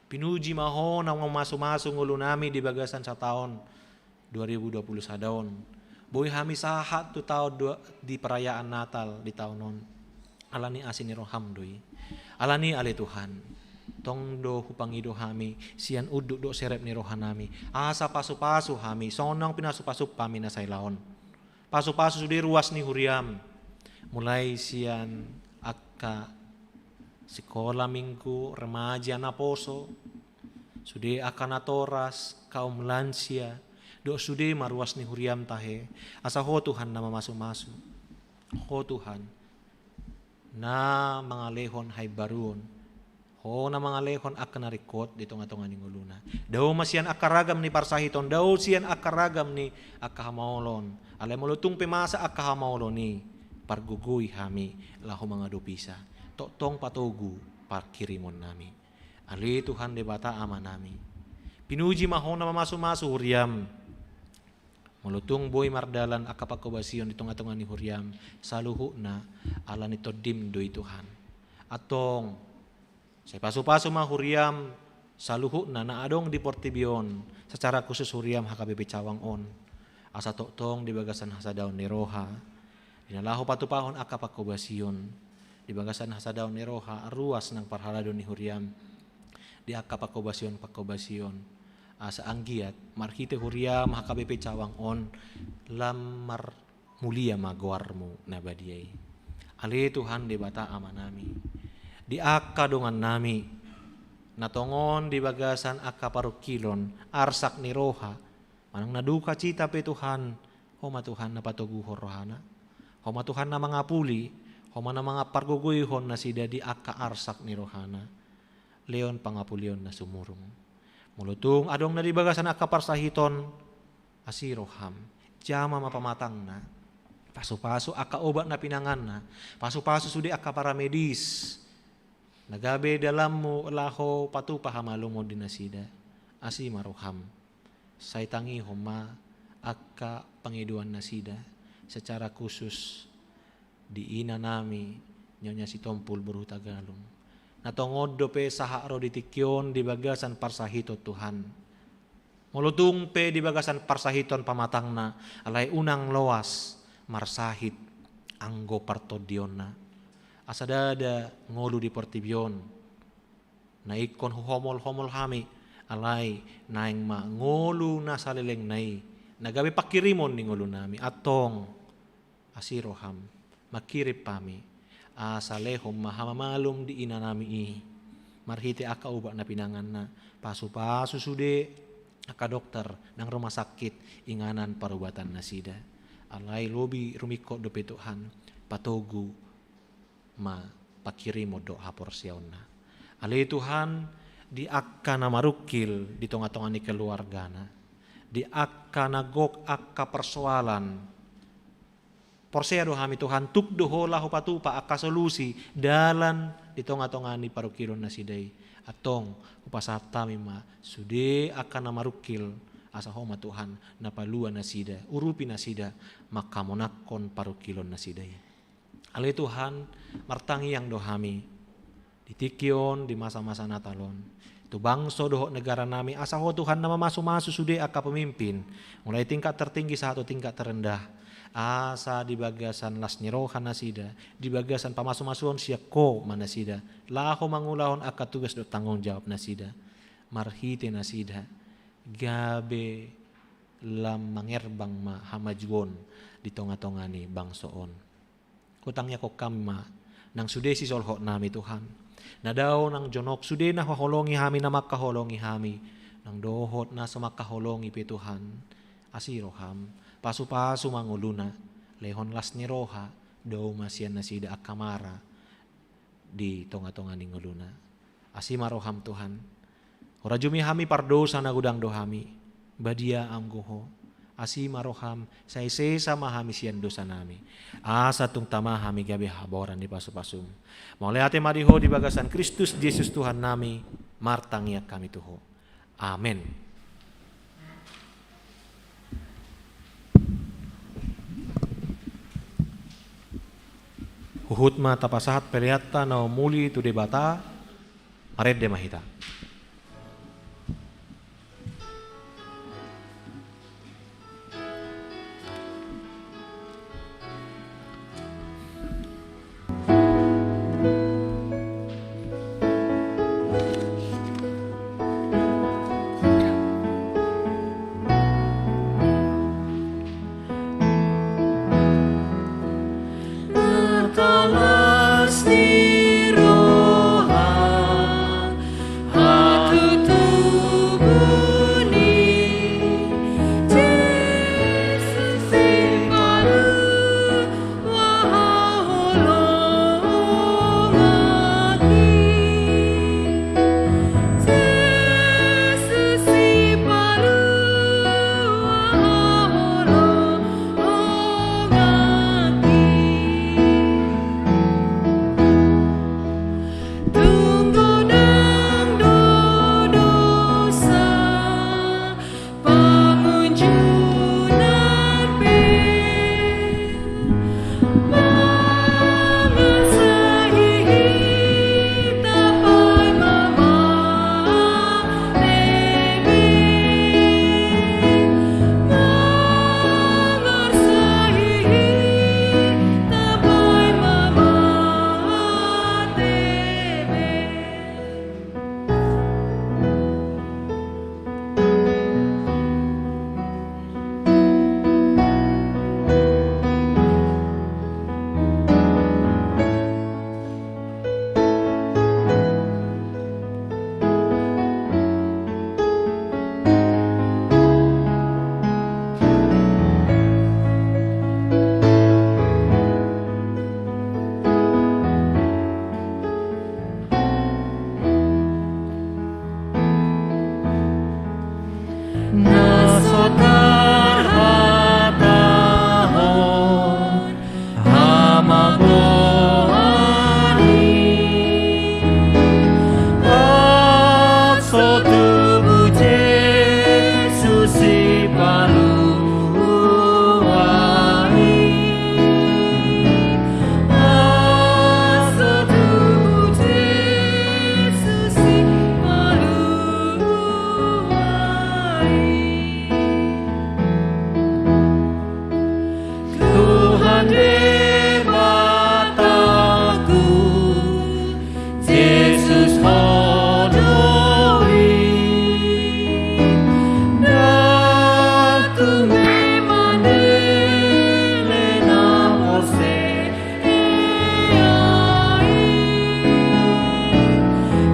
pinuji ma Ho na mamasumasu ngolunami di bagasan sataon dua ribu dua puluh sada on. Boi hami sahat tu taon dua, di perayaan Natal di taon on. Alani asi ni roham do i. Alani ale Tuhan, tong do hupangido hami sian unduk dohot serep ni rohanami, asa pasupasu hami songon pinasupasum hami na sailaon. Pasupasu sude ruas ni huriam, mulai sian angka sikola minggu, remaja, naposo, sude angka natoras, kaum lansia, dohot sude ma ruas ni huriam tahe. Asa Ho Tuhan na mamasumasu, Ho Tuhan na mangalehon haimbaruon, Ho na mangalehon angka na ringkot di tongatonga ni ngoluna. Dao ma sian angka ragam ni parsahiton, dao sian angka ragam ni angka hamaolon. Alai molo tung pe masa angka hamaolon i, pargogoi hami laho mangadopisa. Tongtong patogu parkirimonnami. Ale Tuhan Debata Amanami, pinuji ma Ho na mamasumasu huriam. Molo tung boi mardalan angka pangkobasion di tongatonga ni huriam, saluhutna alani tondim do i Tuhan. Antong, sai pasupasu ma huriam saluhutna na adong di portibi on, secara khusus huriam H K B P Cawang on. Asa tongtong di bagasan hasadaon ni roha, di na laho patupahon angka pangkobasion, di bagasan hasadaon ni roha ruas nang parhalado ni huriam di angka pangkobasion-pangkobasion. Asa anggiat marhite huriam H K B P Cawang on lam marmulia ma goarmu na badia i. Ale Tuhan Debata Amanami, di angka dongannami na tongon di bagasan angka parungkilon, arsak ni roha, manang na dukacita pe Tuhan, Ho ma Tuhan na patoguhon rohana. Ho ma Tuhan na mangapuli, Ho ma na mangapargogoihon nasida di angka arsak ni rohana. Lehon pangapulion na sumurung. Molo tung adong na di bagasan angka parsahiton, asi roham, jama ma pamatangna. Pasupasu angka obat na pinanganna, pasupasu sude angka paramedis na gabe dalanmu laho patupa hamalumon di nasida. Asi ma roham, sai tangihon ma angka pangidoan nasida, secara khusus di inanami Nyonya Sitompul boru Hutagalung, na tongon dope sahat ro di tingki on di bagasan parsahiton Tuhan. Molo tung pe di bagasan parsahiton pamatangna, alai unang loas marsahit anggo partondionna. Asa ndada ngolu di portibi on na ingkon huhomolhomol hami, alai naeng ma ngolu na salelengna i na gabe pangkirimon ni ngolunami. Antong, asi roham, mangkirim hami, asa lehon ma hamamalum di inanami i marhite angka obat na pinanganna. Pasupasu sude angka dokter nang rumah sakit inganan parubatan nasida. Alai lobi rumingkot dope Tuhan, patogu ma pangkirimon dohot haporseaonna. Ale Tuhan, di angka na marungkil di tongatonga ni keluargana, di angka na gok angka persoalan, porsea do hami Tuhan, tuk do Ho laho patupa angka solusi, dalan di tongatonga ni parungkilon nasida i. Antong, hupasahat hami ma sude angka na marungkil, asa Ho ma Tuhan na palua nasida, urupi nasida manghamonanghon parungkilon nasida i. Ale Tuhan, martangiang do hami di tingki on, di masa-masa Natal on, tu bangso dohot negaranami, asa Ho Tuhan na mamasumasu sude angka pemimpin, mulai tingkat tertinggi sahat tu tingkat terendah, asa di bagasan las ni roha nasida, di bagasan pamasumasuon sian Ho ma nasida laho mangulahon angka tugas dohot tanggung jawab nasida. Marhite nasida gabe lam mangerbang ma hamajuon di tongatonga ni bangso on. Hutangianghon hami ma nang sude sisolhotnami Tuhan, na dao nang jonok, sude na huhaholongi hami, na mangkaholongi hami, nang dohot na so mangkaholongi pe Tuhan. Asi roham, pasupasu ma ngoluna, lehon las ni roha, dao ma sian nasida angka mara di tongatonga ni ngoluna. Asi ma roham Tuhan. Hurajumi hami pardosa na godang do hami. Badia anggo Ho. Asi ma roham, sai sesa ma hami sian dosanami, asa tung tama hami gabe haboran ni pasupasum. Mauliate ma di Ho di bagasan Kristus Jesus Tuhannami, martangiang hami tu Ho. Amen. Huhut ma tapasahat peleanta na umuli tu Debata, marende ma hita. Na so tarhatahon hamagoan i, aut so tubu Jesus Sipalua i. Tuhan Debatangku, Jesus Ho do i. Ndang tung be mandele na porsea i.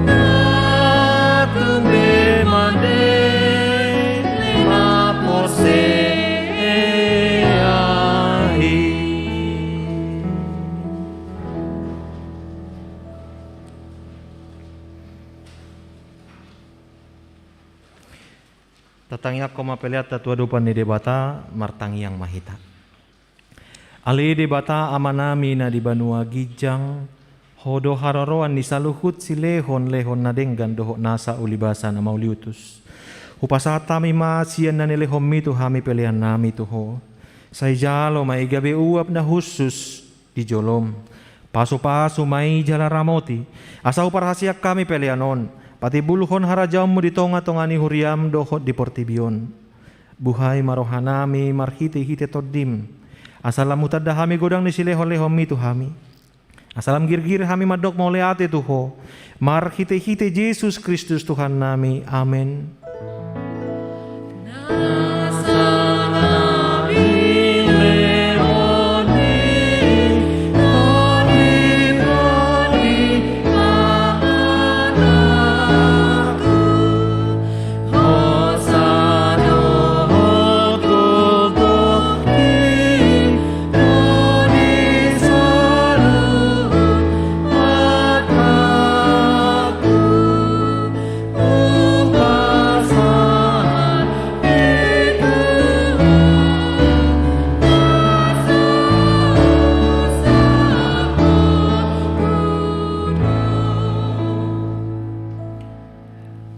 Ndang tung be mandele na porsea i. Tatangiangkon ma peleanta tu adopan ni Debata, martangiang ma hita. Ale Debata Amanami na di banua ginjang, Ho do haroroan ni saluhut silehonlehon na denggan dohot nasa ulibasa na mauliutus. Hupasahat hami ma sian na nilehonMi tu hami peleannami tu Ho. Sai jalo ma i gabe uap na hushus di joloM. Pasupasu ma i jala ramoti, asa huparhaseang hami pelean on patimbulhon harajaonMu di tongatonga ni huriaM dohot di portibi on. Buhai ma rohanami marhitehite TondiM, asa lam hutanda hami godang ni silehonlehonMi tu hami. Asa lam girgir hami mandok mauliate tu Ho, marhitehite Jesus Kristus Tuhannami. Amen.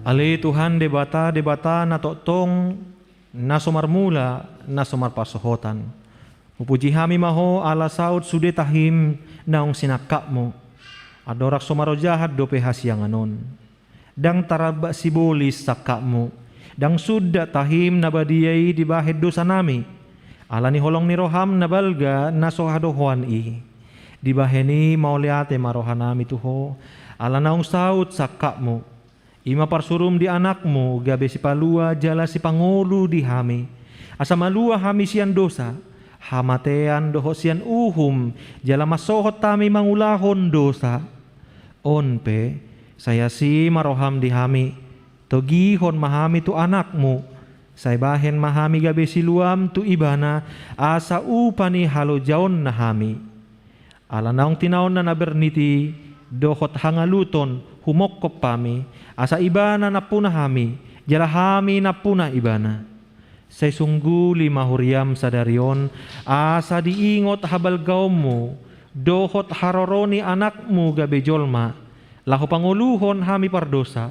Ale Tuhan Debata, Debata na tongtong, na so marmula, na so marpansohotan. Hupuji hami ma Ho ala saut sude tahim naung sinangkapMu. Andorang so marojahan dope hasiangan on. Ndang taramba sibolis sangkapMu. Ndang sundat tahim na badia i dibahen dosanami. Ala ni holong ni rohaM na balga na so hadohoan i. Dibahen i mauliate ma rohanami tu Ho. Ala naung saut sangkapMu. I ma parsuruM di AnakMu, gabe sipalua jala sipangolu di hami. Asa malua hami sian dosa, hamatean dohot sian uhum, jala mansohot hami mangulahon dosa. On pe, sai asi ma rohaM di hami, togihon ma hami tu AnakMu, sai bahen ma hami gabe siluaM tu Ibana, asa upa ni halojaonna hami. Ala naung tinaonna na bernit i, dohot hangaluton humongkop hami, asa Ibana nampuna hami, jala hami nampuna Ibana. Sai sungguli ma huriaM sadari on, asa diingot habalgaonMu, dohot haroro ni AnakMu gabe jolma, laho pangoluhon hami pardosa.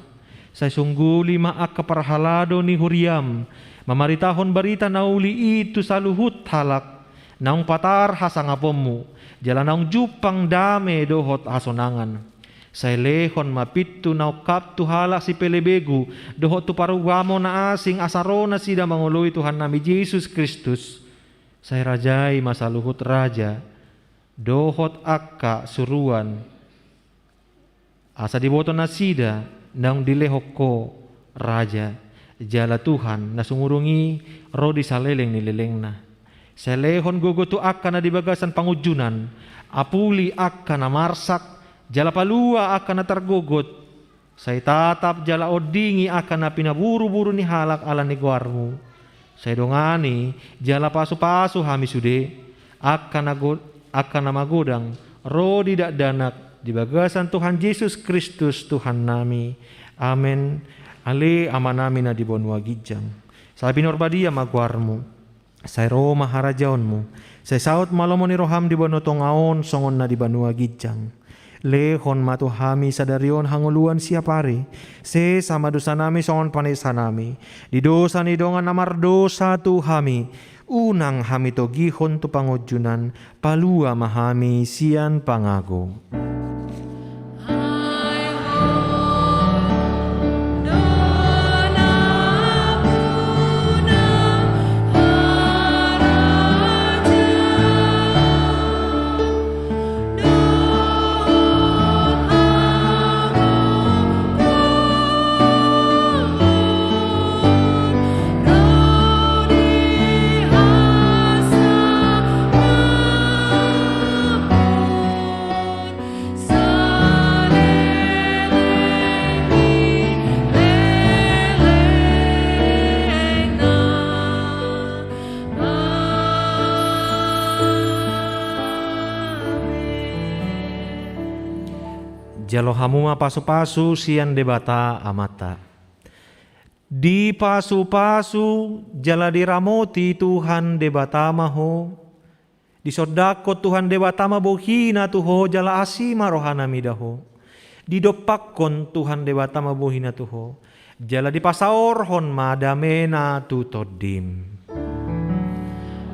Sai sungguli ma angka parhalado ni huriaM, mamaritahon barita na uli i tu saluhut halak, naung patar hasangaponMu, jala naung jumpang dame dohot hasonangan. Sai lehon ma pintu na ungkap tu halak sipelebegu, dohot tu parugamo na asing asa ro nasida mangoloi Tuhannami Jesus Kristus. Sai rajai ma saluhut raja, dohot angka suruan, asa diboto nasida naung dilehon Ho raja, jala Tuhan na sumurung i ro di saleleng ni lelengna. Sai lehon gogo tu angka na di bagasan pangunjunan, apuli angka na marsak, jala palua angka na targogot. Sai tatap jala ondingi angka na pinaburuburu ni halak ala ni goarMu. Sai dongani jala pasupasu hami sude, angka na go-, angka na magodang ro di dakdanak di bagasan Tuhan Jesus Kristus Tuhannami. Amen. Ale Amanami na di banua ginjang, sai pinarbadia ma goarMu. Sai ro ma harajaonMu. Sai saut ma lomo ni rohaM di banua tonga on songon na di banua ginjang. Lehon ma tu hami sadari on hangoluan siapari. Sesa ma dosanami songon panesanami di dosa ni dongan na mardosa tu hami. Unang hami togihon tu pangunjunan, palua ma hami sian pangago. Jalo hamu ma pasupasu sian Debata Amanta. Dipasupasu jala diramoti Tuhan Debata ma ho. Disondangkon Tuhan Debata ma bohina tu ho jala asi ma rohana mida ho. Didompakkon Tuhan Debata ma bohina tu ho jala dipasaorhon ma damena tu tondim.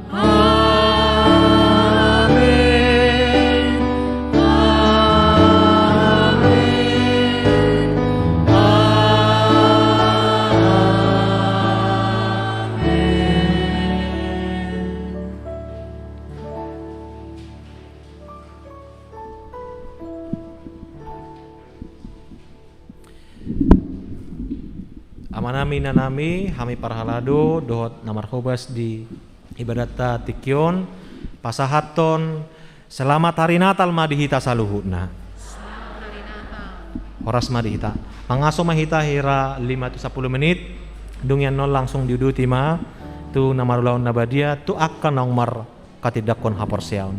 Amen. Amen. Amen. Amanami, inanami, hami parhalado dohot na marhobas di ibadatta tingki on, pasahathon selamat hari Natal ma di hita saluhutna. Selamat hari Natal. Horas ma di hita. Mangaso ma hita hira lima tu sampulu menit, dung i annon langsung diuduti ma tu na marulaon na badia, tu angka naung mar- katindanghon haporseaon.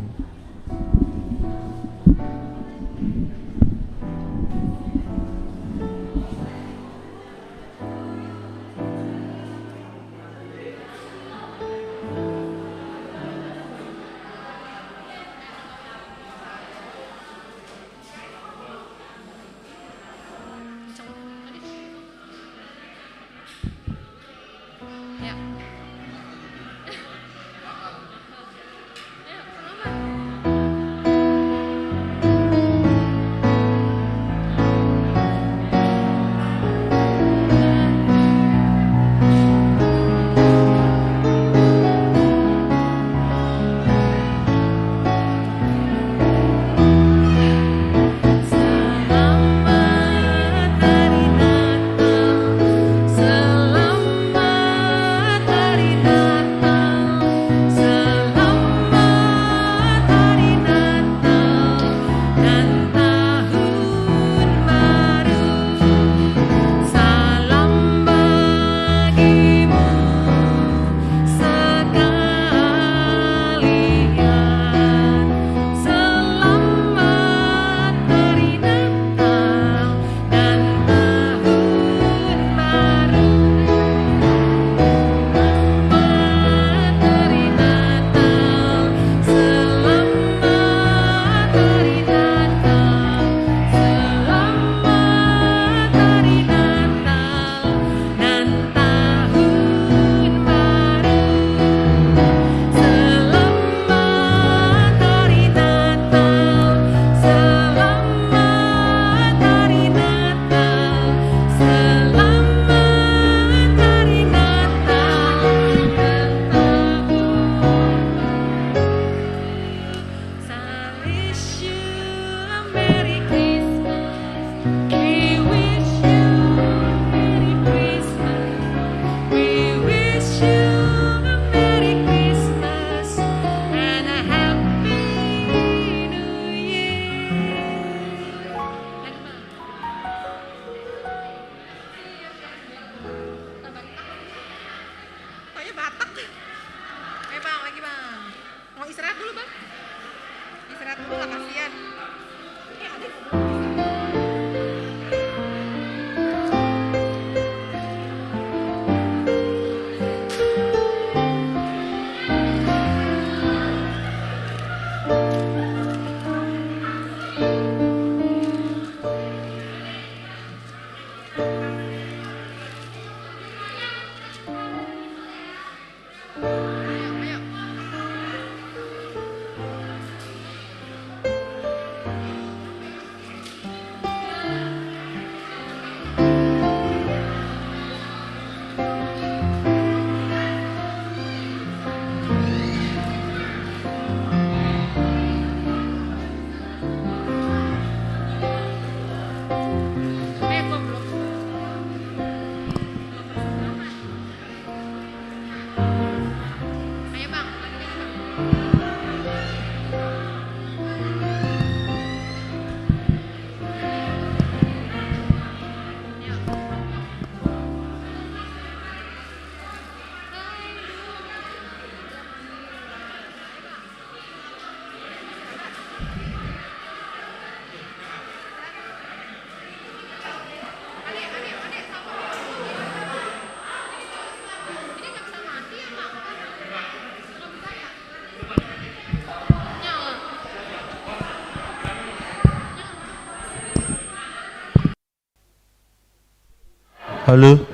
Halo.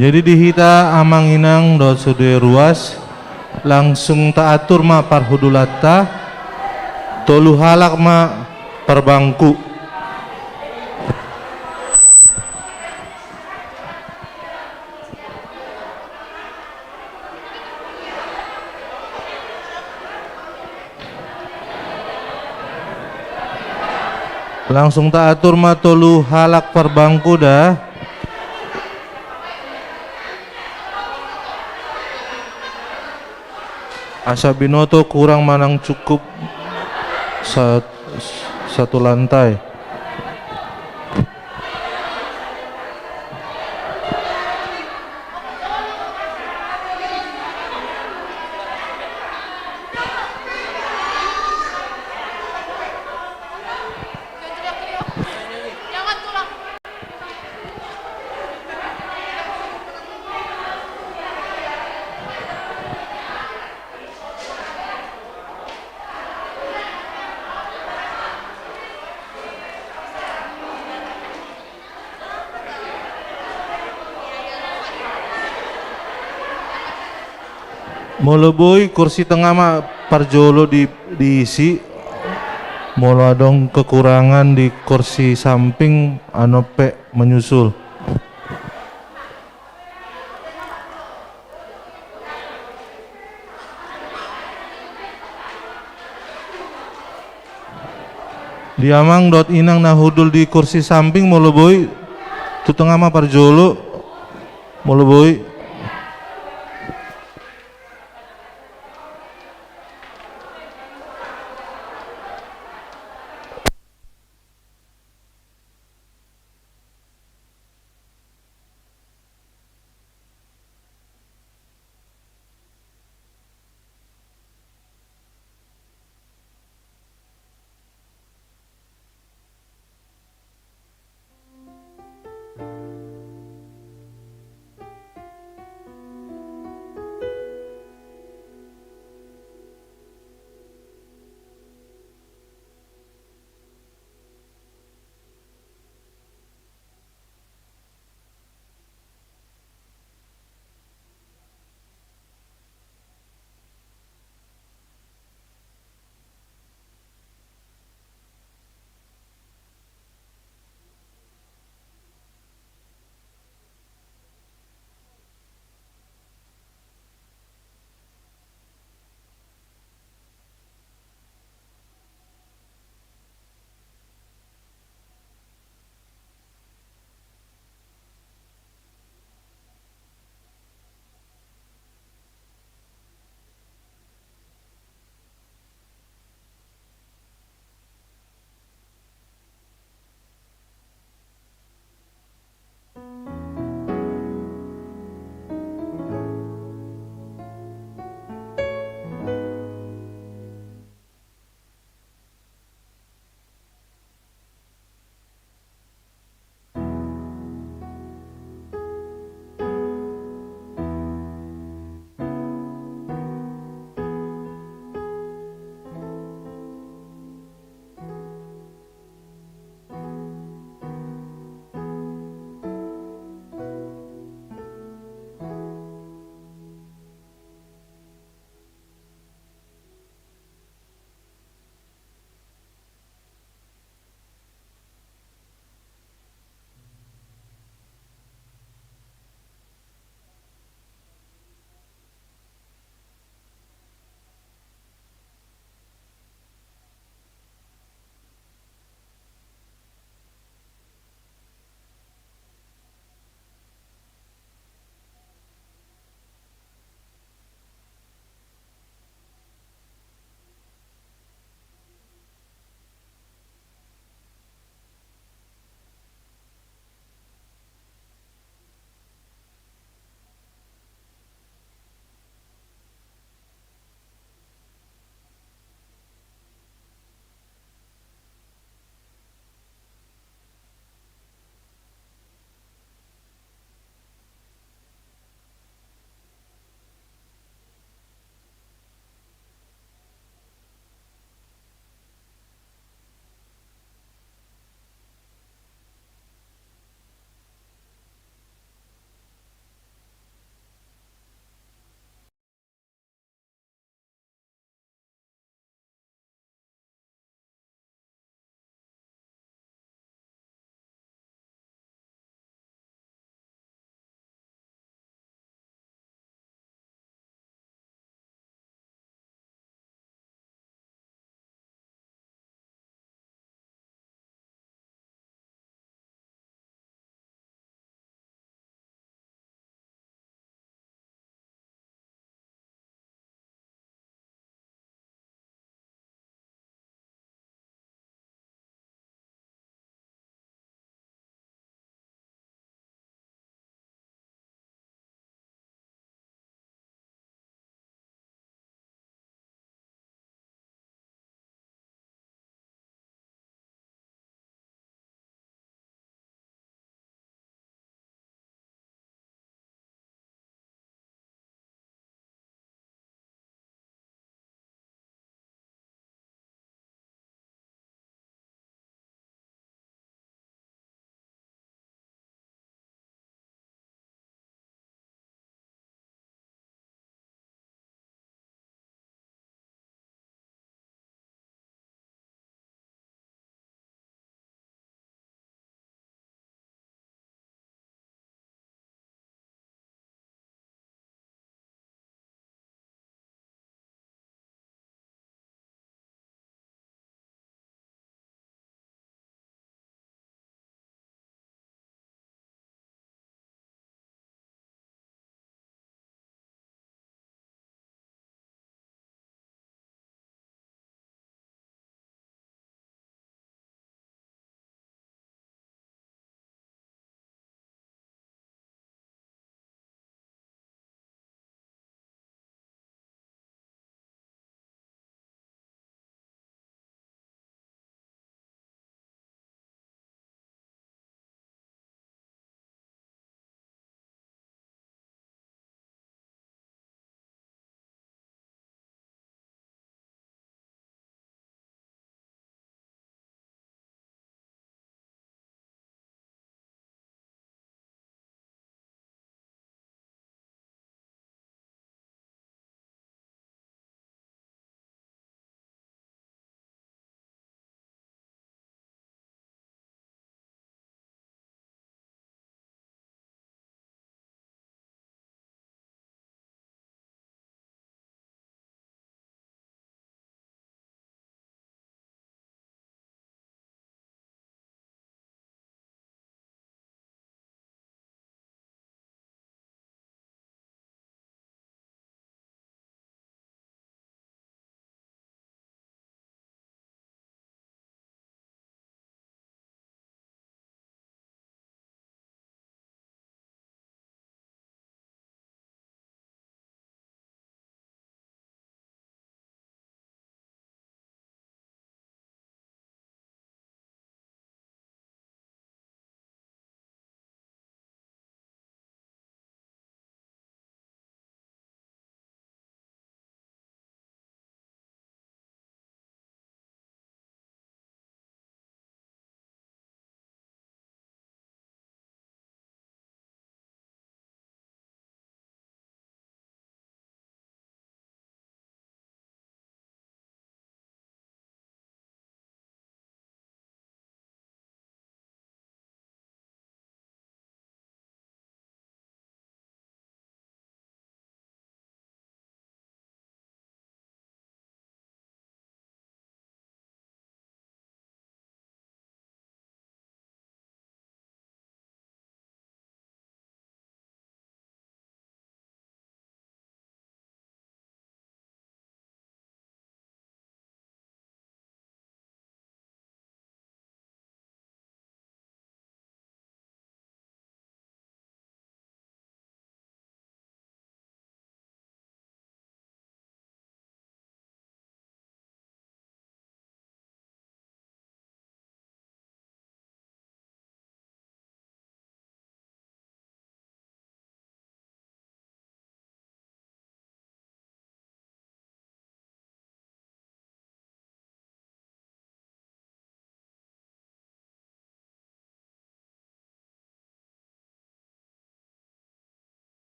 Jadi di hita amang inang dohot sude ruas, langsung taatur ma parhundulanta, tolu halak ma parbangku. Langsung taatur ma tolu halak parbangku da. Asa binoto kurang manang cukup sa-, satu lantai. Molo boi, kursi tengah ma parjolo di, diisi. Molo adong kekurangan di kursi samping, annon pe menyusul. Di amang dohot inang na hundul di kursi samping, molo boi, tu tengah ma parjolo, molo boi.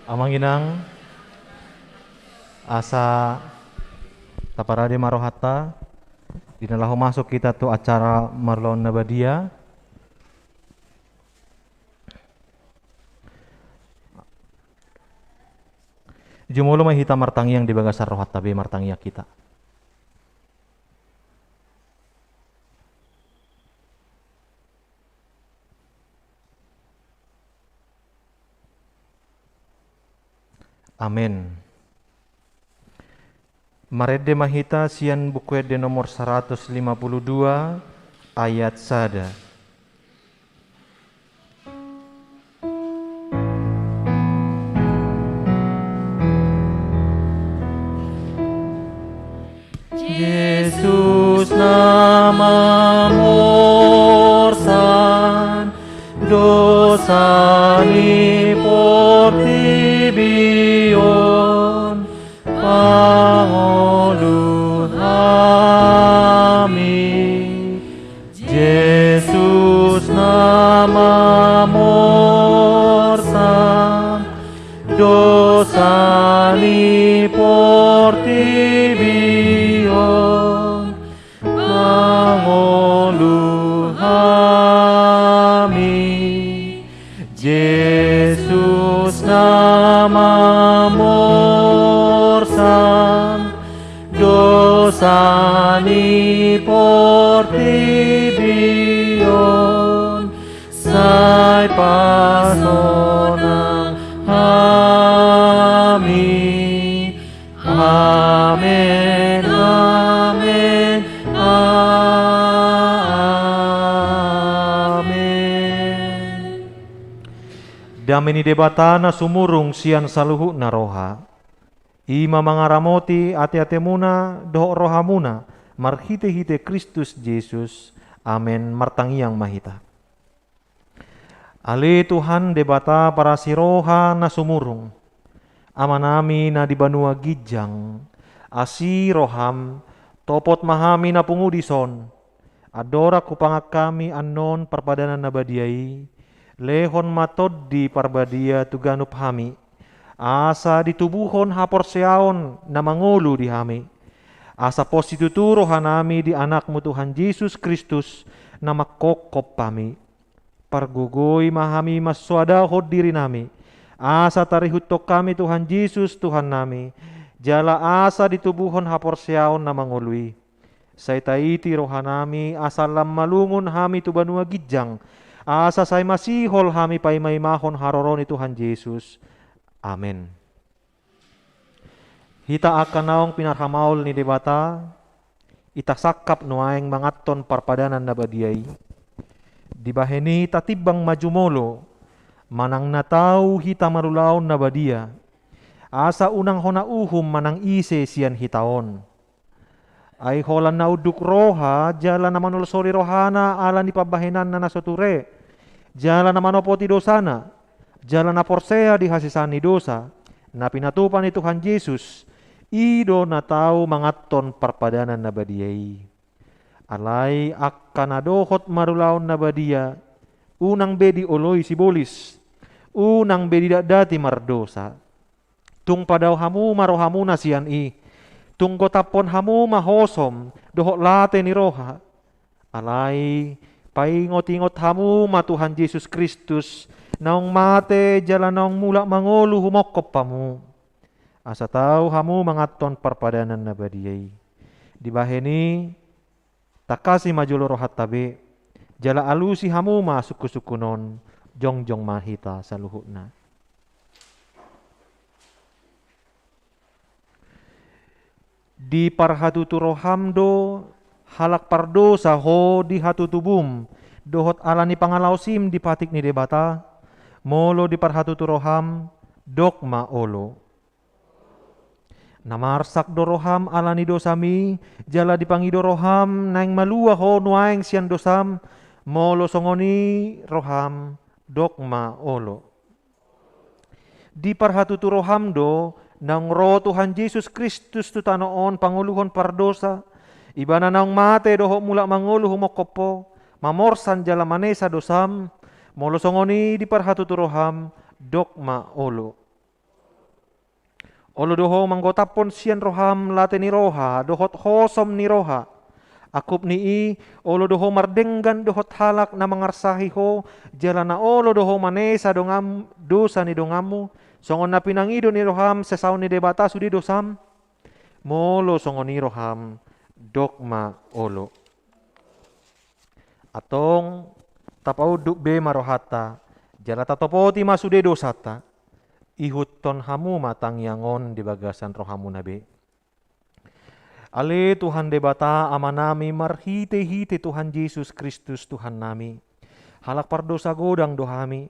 Amang inang, asa taparade ma rohanta, di na laho masuk hita tu acara marulaon na badia. Jumolo ma hita martangiang di bagasan rohanta be, martangiang hita. Amen. Marende ma hita sian Buku Ende nomor saratus lima pulu dua, ayat sada. Jesus na mamorsan dosa ni portibi on, pangolu hami. Jesus na mamorsan dosa ni portibi on, pangolu hami. Jesus na mamorsan dosa ni portibi on, sai pasonang hami. Amen, amen, amen. Dame ni Debata na sumurung sian saluhutna roha, i ma mangaramoti ateatemuna dohot rohamuna, marhitehite Kristus Jesus. Amen. Martangiang ma hita. Ale Tuhan Debata parasi roha na sumurung, Amanami na di banua ginjang, asi roham, topot ma hami na pungu dison. Andorang hupangan hami annon parpadanan na badia i, lehon ma Tondi Parbadia tu ganup hami, asa ditubuhon haporseaon na mangolu di hami, asa pos situtu rohanami di Anakmu Tuhan Jesus Kristus, na mangkophop hami. Pargogoi ma hami mansoadahon dirinami, asa tarihuthon hami Tuhan Jesus Tuhannami, jala asa ditubuhon haporseaon na mangolu i. Sai taiti rohanami asa lam malungun hami tu banua ginjang, asa sai masihol hami paimaimahon haroro ni Tuhan Jesus. Amen. Hita angka naung pinarhamaol ni Debata, hita sangkap nuaeng manganhon parpadanan na badia i. Dibahen i tatimbang ma jumolo, manang na tau hita marulaon na badia, asa unang hona uhum manang ise sian hita on. Ai holan na unduk roha jala na manolsoli rohana ala ni pambahenanna na so ture, jala na manopoti dosana, jala na porsea di hasesaan ni dosa, na pinatupa ni Tuhan Jesus, i do na tau manganhon parpadanan na badia i. Alai angka na dohot marulaon na badia, unang be dioloi sibolis, unang be didatdati mardosa. Tung padao hamu ma rohamuna sian i. Tung gotaphon hamu ma hosom dohot late ni roha. Alai paingotingot hamu ma Tuhan Jesus Kristus, naung mate jala naung mulak mangolu humophop hamu, asa tau hamu manganhon parpadanan na badia i. Dibahen i, tangkasi ma jolo rohanta be, jala alusi hamu ma sungkunsungkun on. Jongjong ma hita saluhutna. Diparhatutu roham do, halak pardosa ho di hatutubum, dohot ala ni pangalaosim di patik ni Debata? Molo diparhatutu roham, dok ma olo. Na marsak do roham ala ni dosam i, jala dipangido roham naeng malua ho nuaeng sian dosam? Molo songon i roham, dok ma olo. Diparhatutu roham do, naung ro Tuhan Jesus Kristus tu tano on pangoluhon pardosa, Ibana naung mate dohot mulak mangolu humophop ho, mamorsan jala manesa dosam? Molo songon i diparhatutu roham, dok ma olo. Olo do ho manggotaphon sian roham late ni roha dohot hosom ni roha. Angkup ni i, olo do ho mardenggan dohot halak na mangarsahi ho, jala na olo do ho manesa dongam, dosa ni donganmu, songon na pinangido ni roham sesaon ni Debata sude dosam? Molo songon i roham, dok ma olo. Antong, tapaunduk be ma rohanta, jala tatopoti ma sude dosanta, ihuthon hamu ma tangiang on di bagasan rohamuna be. Ale Tuhan Debata Amanami, marhitehite Tuhan Jesus Kristus Tuhannami, halak pardosa godang do hami,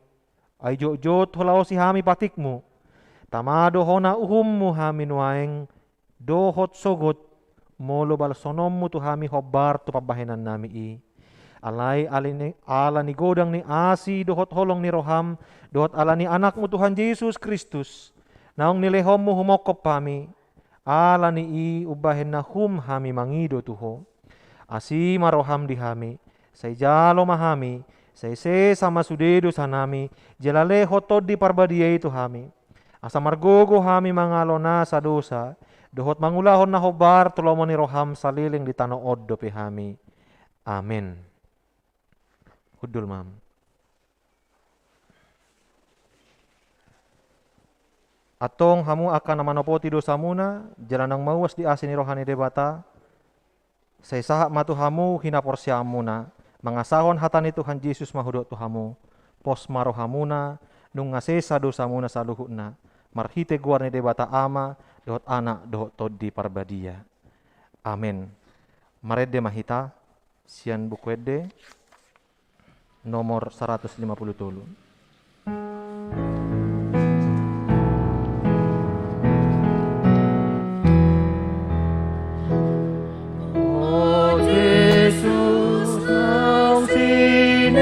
ai jotjot hulaosi hami patikmu. Tama do hona uhummu hami nuaeng dohot sogot, molo balsononmu tu hami hombar tu pambahenannami i. Alai ala ni, ala ni godang ni asi dohot holong ni roham, dohot ala ni Anakmu Tuhan Jesus Kristus, naung nilehonmu humophop hami, ala ni i umbahen na hum hami mangido tu ho. Asi ma roham di hami, sai jalo ma hami, sai sesa ma sude dosanami, jala lehon Tondi Parbadia i tu hami. Asa margogo hami mangalo nasa dosa, dohot mangulahon na hombar tu lomo ni roham saleleng di tano on dope hami. Amen. Hundul ma. Antong hamu angka na manopoti dosamuna, jala naung mauas di asi ni roha ni Debata, sai sahat ma tu hamu hinaporseaonmuna, mangasahon hata ni Tuhan Jesus ma hudok tu hamu, pos ma rohamuna, nunga sesa dosamuna saluhutna, marhite goar ni Debata Ama, dohot Anak, dohot Tondi Parbadia. Amen. Marende ma hita, sian Buku Ende, nomor saratus lima pulu tolu. O Jesus, naung sinean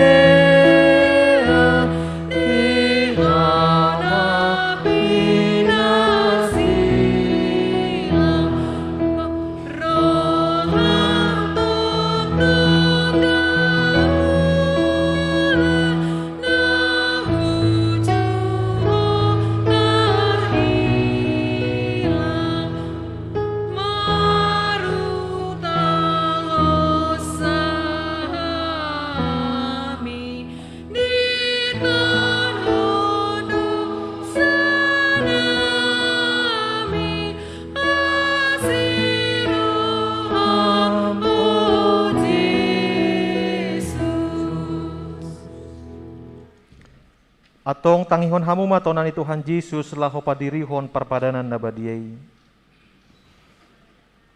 di hata pinasilang, Antong tangihon hamu ma tona ni Tuhan Jesus laho padirihon parpadanan na badia i.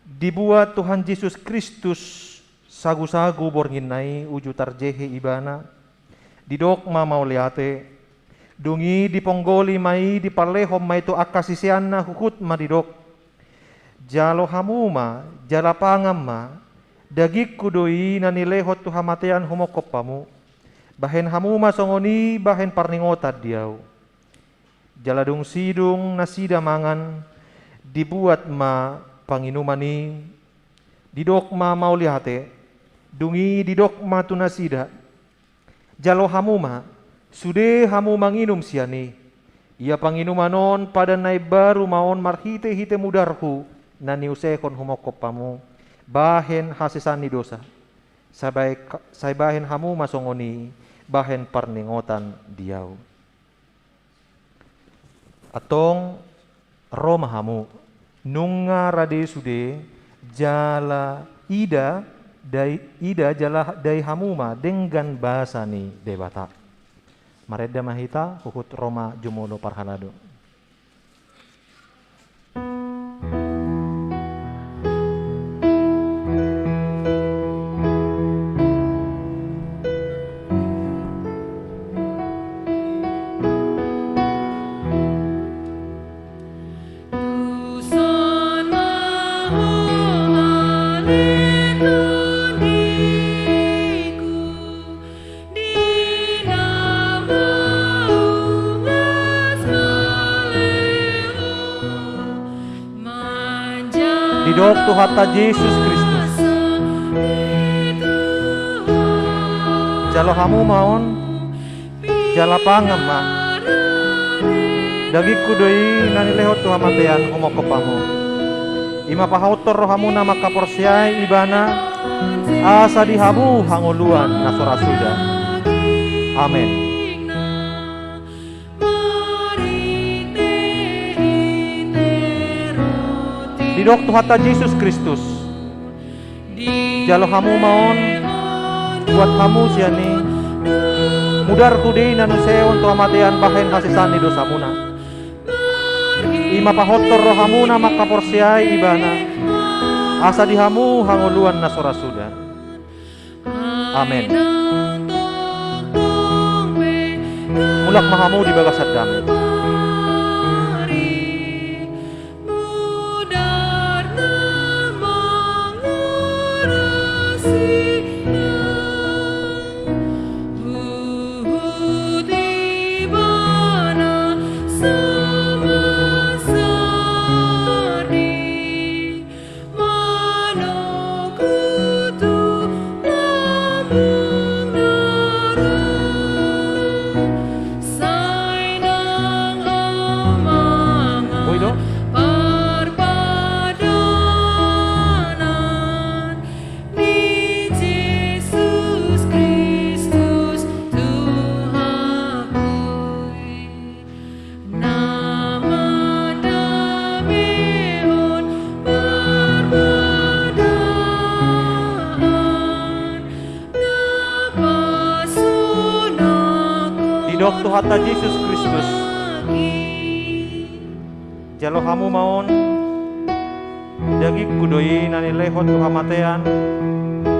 Dibuat Tuhan Jesus Kristus sagusagu bornginna i uju tarjehe Ibana, didok ma mauliate, dung i diponggoli ma i, dipalehon ma i tu angka siseanna, huhut ma didok: Jalo hamu ma, jala pangan ma, dagingku do i na nilehon tu hamatean humophop hamu. Bahen hamu ma songon i bahen parningotan di ahu. Jala dung sidung nasida mangan, dibuat ma panginuman i, didok ma mauliate, dung i didok ma tu nasida: Jalo hamu ma, sude hamu manginum sian i. Ia panginuman on padan na imbaru ma on marhitehite mudarhu, na niusehon humophop hamu, bahen hasesaan ni dosa. Sai bae-, sai bahen hamu ma songon i bahen parningotan di ahu. Antong ro ma hamu, nunga rade sude, jala ida dai, ida jala dai hamu ma denggan basa ni Debata. Marende ma hita, huhut ro ma jumolo parhalado. Didok Tuhanta Jesus Kristus: Jalo hamu ma on, jala pangan ma. Dagingku do i na nilehon tu hamatean humongkop hamu. I ma pahothon rohamuna mangkaporseai Ibana, asa di hamu hangoluan na so ra suda. Amen. Didok Tuhanta Jesus Kristus: Jalo hamu ma on, buat hamu sian i, mudar huda i na niusehon tu hamatean bahen hasesaan ni dosamuna. I ma pahothon rohamuna mangkaporseai Ibana, asa di hamu hangoluan na so ra suda. Amen. Mulak ma hamu di bagasan dame. Boi do? Didok Tuhanta Jesus Kristus: Jalo hamu ma on, dagingku do i na nilehon tu hamatean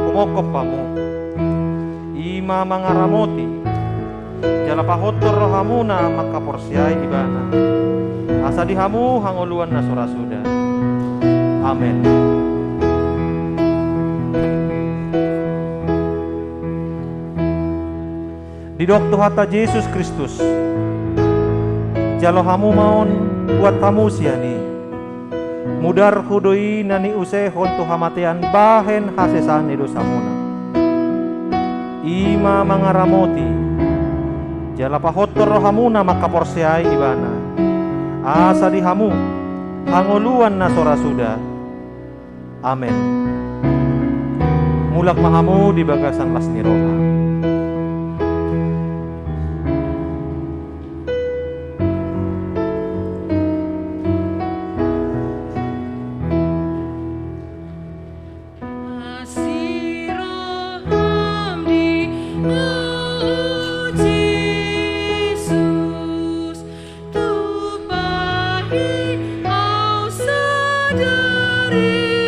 humongkop hamu. I ma mangaramoti jala pahothon rohamuna mangkaporseai Ibana, asa di hamu hangoluan na so ra suda. Amen. Didok Tuhanta Jesus Kristus: Jalo hamu ma on, buat hamu sian i, mudar huda i na niusehon tu hamatean bahen hasesaan ni dosamuna. I ma mangaramoti jala pahothon rohamuna mangkaporseai Ibana, asa di hamu hangoluan na so ra suda. Amen. Mulak ma hamu di bagasan las ni roha.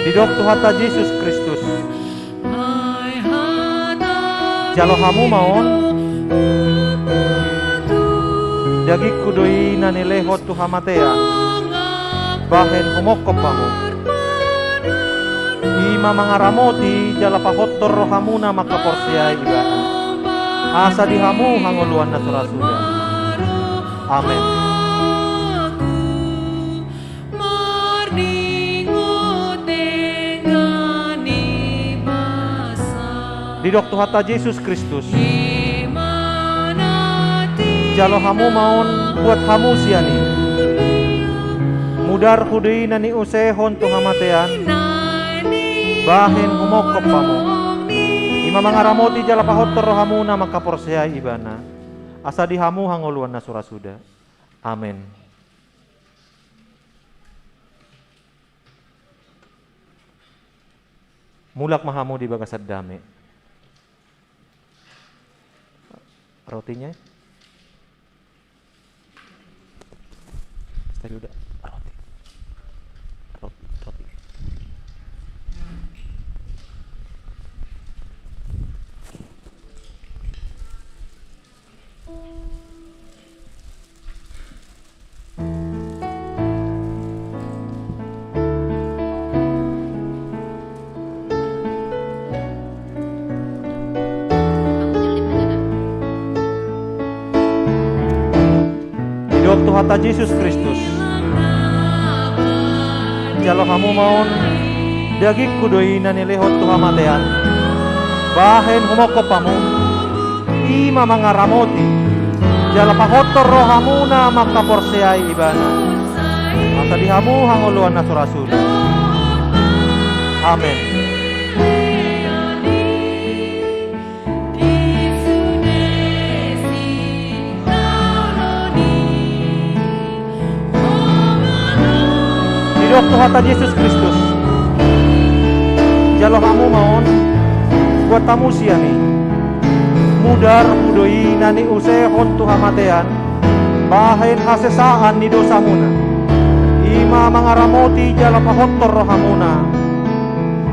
Didok Tuhanta Jesus Kristus: Jalo hamu ma on, dagingku do i na nilehon tu hamatean bahen humongkop hamu. I ma mangaramoti jala pahothon rohamuna mangkaporseai Ibana, asa di hamu hangoluan na so ra suda. Amen. Didok Tuhanta Jesus Kristus: Jalo hamu ma on, buat hamu sian i, mudar huda i na niusehon tu hamatean bahen humongkop hamu. I ma mangaramoti jala pahothon rohamuna mangkaporseai Ibana, asa di hamu hangoluan na so ra suda. Amen. Mulak ma hamu di bagasan dame. Rotinya? Tadi udah roti. Roti, roti. Didok Tuhanta Jesus Kristus: Jalo hamu ma on, dagingku do i na nilehon tu hamatean bahen humongkop hamu. I ma mangaramoti jala pahothon rohamuna mangkaporseai Ibana. Asa di hamu hangoluan na so ra suda. Amen. Didok Tuhanta Jesus Kristus: Jalo hamu ma on, buat hamu sian i. Mudar hu do i na niusehon tu hamatean bahen hasesaan ni dosamuna. I ma mangaramoti jala pahothon rohamuna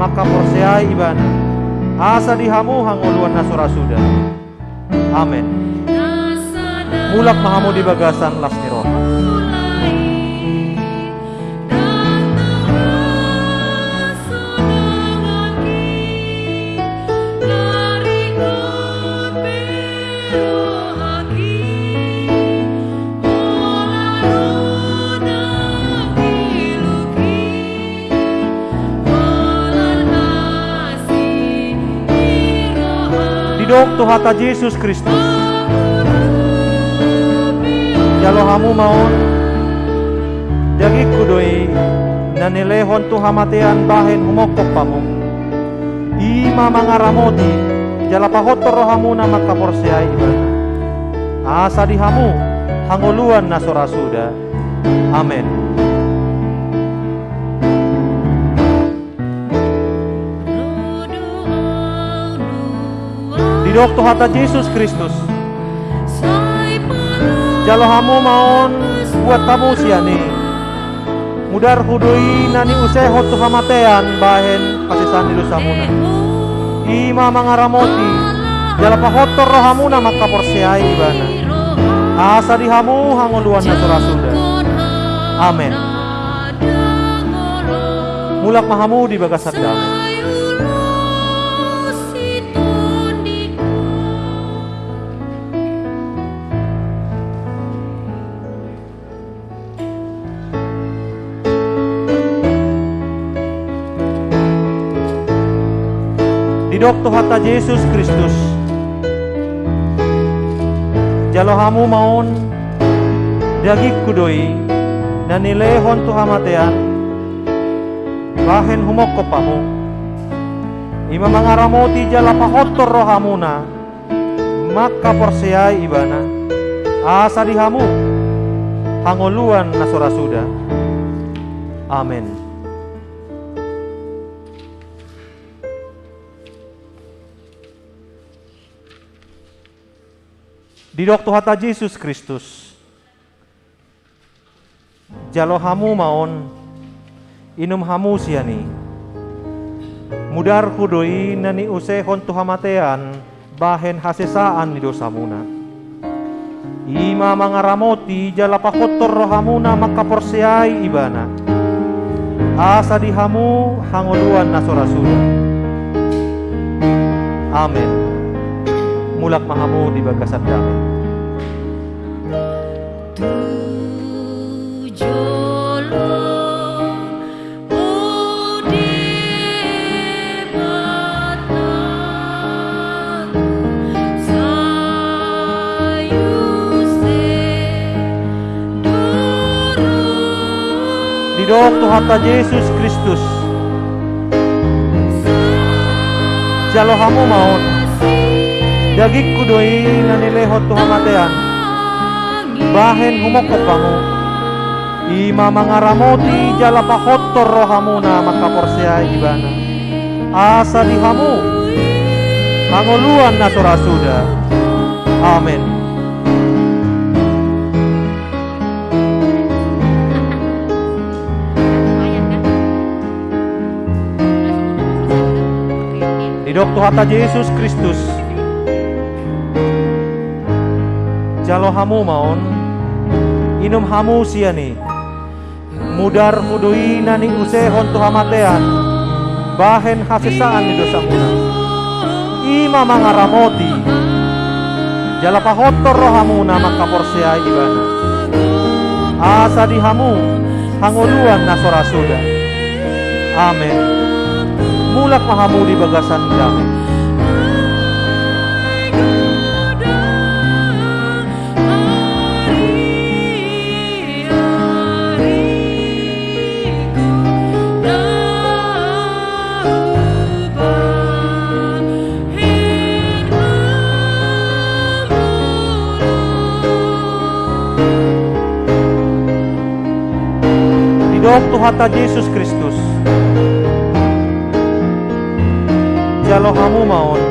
mangkaporseai Ibana. Asa di hamu hangoluan na so ra suda. Amen. Mulak ma hamu di bagasan las ni roha. Didok Tuhanta Jesus Kristus: Jalo hamu ma on, dagingku do i na nilehon tu hamatean bahen humongkop hamu. I ma mangaramoti jala pahothon rohamuna mangkaporseai Ibana. Asa di hamu hangoluan na so ra suda. Amen. Didok Tuhanta Jesus Kristus: Jalo hamu ma on, buat hamu sian i. Mudar hu do i na niusehon tu hamatean bahen hasesaan ni dosamuna. I ma mangaramoti jala pahothon rohamuna mangkaporseai Ibana. Asa di hamu hangoluan na so ra suda. Amen. Mulak ma hamu di bagasan dame. Didok Tuhanta Jesus Kristus: Jalo hamu ma on, dagingku do i na nilehon tu hamatean bahen humongkop hamu. I ma mangaramoti jala pahothon rohamuna mangkaporseai Ibana. Asa di hamu hangoluan na so ra suda. Amen. Didok Tuhanta Jesus Kristus: Jalo hamu ma on, inum hamu sian i. Mudar hu do i na niusehon tu hamatean bahen hasesaan ni dosamuna. I ma mangaramoti jala pahothon rohamuna mangkaporseai Ibana. Asa di hamu hangoluan na so ra suda. Amen. Mulak ma hamu di bagasan dame. Tu jolo, o Debata, sai use dorot. Didok Tuhanta Jesus Kristus: Jalo hamu ma on, dagingku do i na nilehon tu hamatean bahen humongkop hamu. I ma mangaramoti jala pahothon rohamuna mangkaporseai Ibana. Asa di hamu hangoluan na so ra suda. Amen. Didok Tuhanta Jesus Kristus: Jalo hamu ma on, inum hamu sian i. Mudar hu do i na niusehon tu hamatean bahen hasesaan ni dosamuna. I ma mangaramoti jala pahothon rohamuna mangkaporseai Ibana. Asa di hamu hangoluan na so ra suda. Amen. Mulak ma hamu di bagasan dame. Didok Tuhanta Jesus Kristus: Jalo hamu ma on.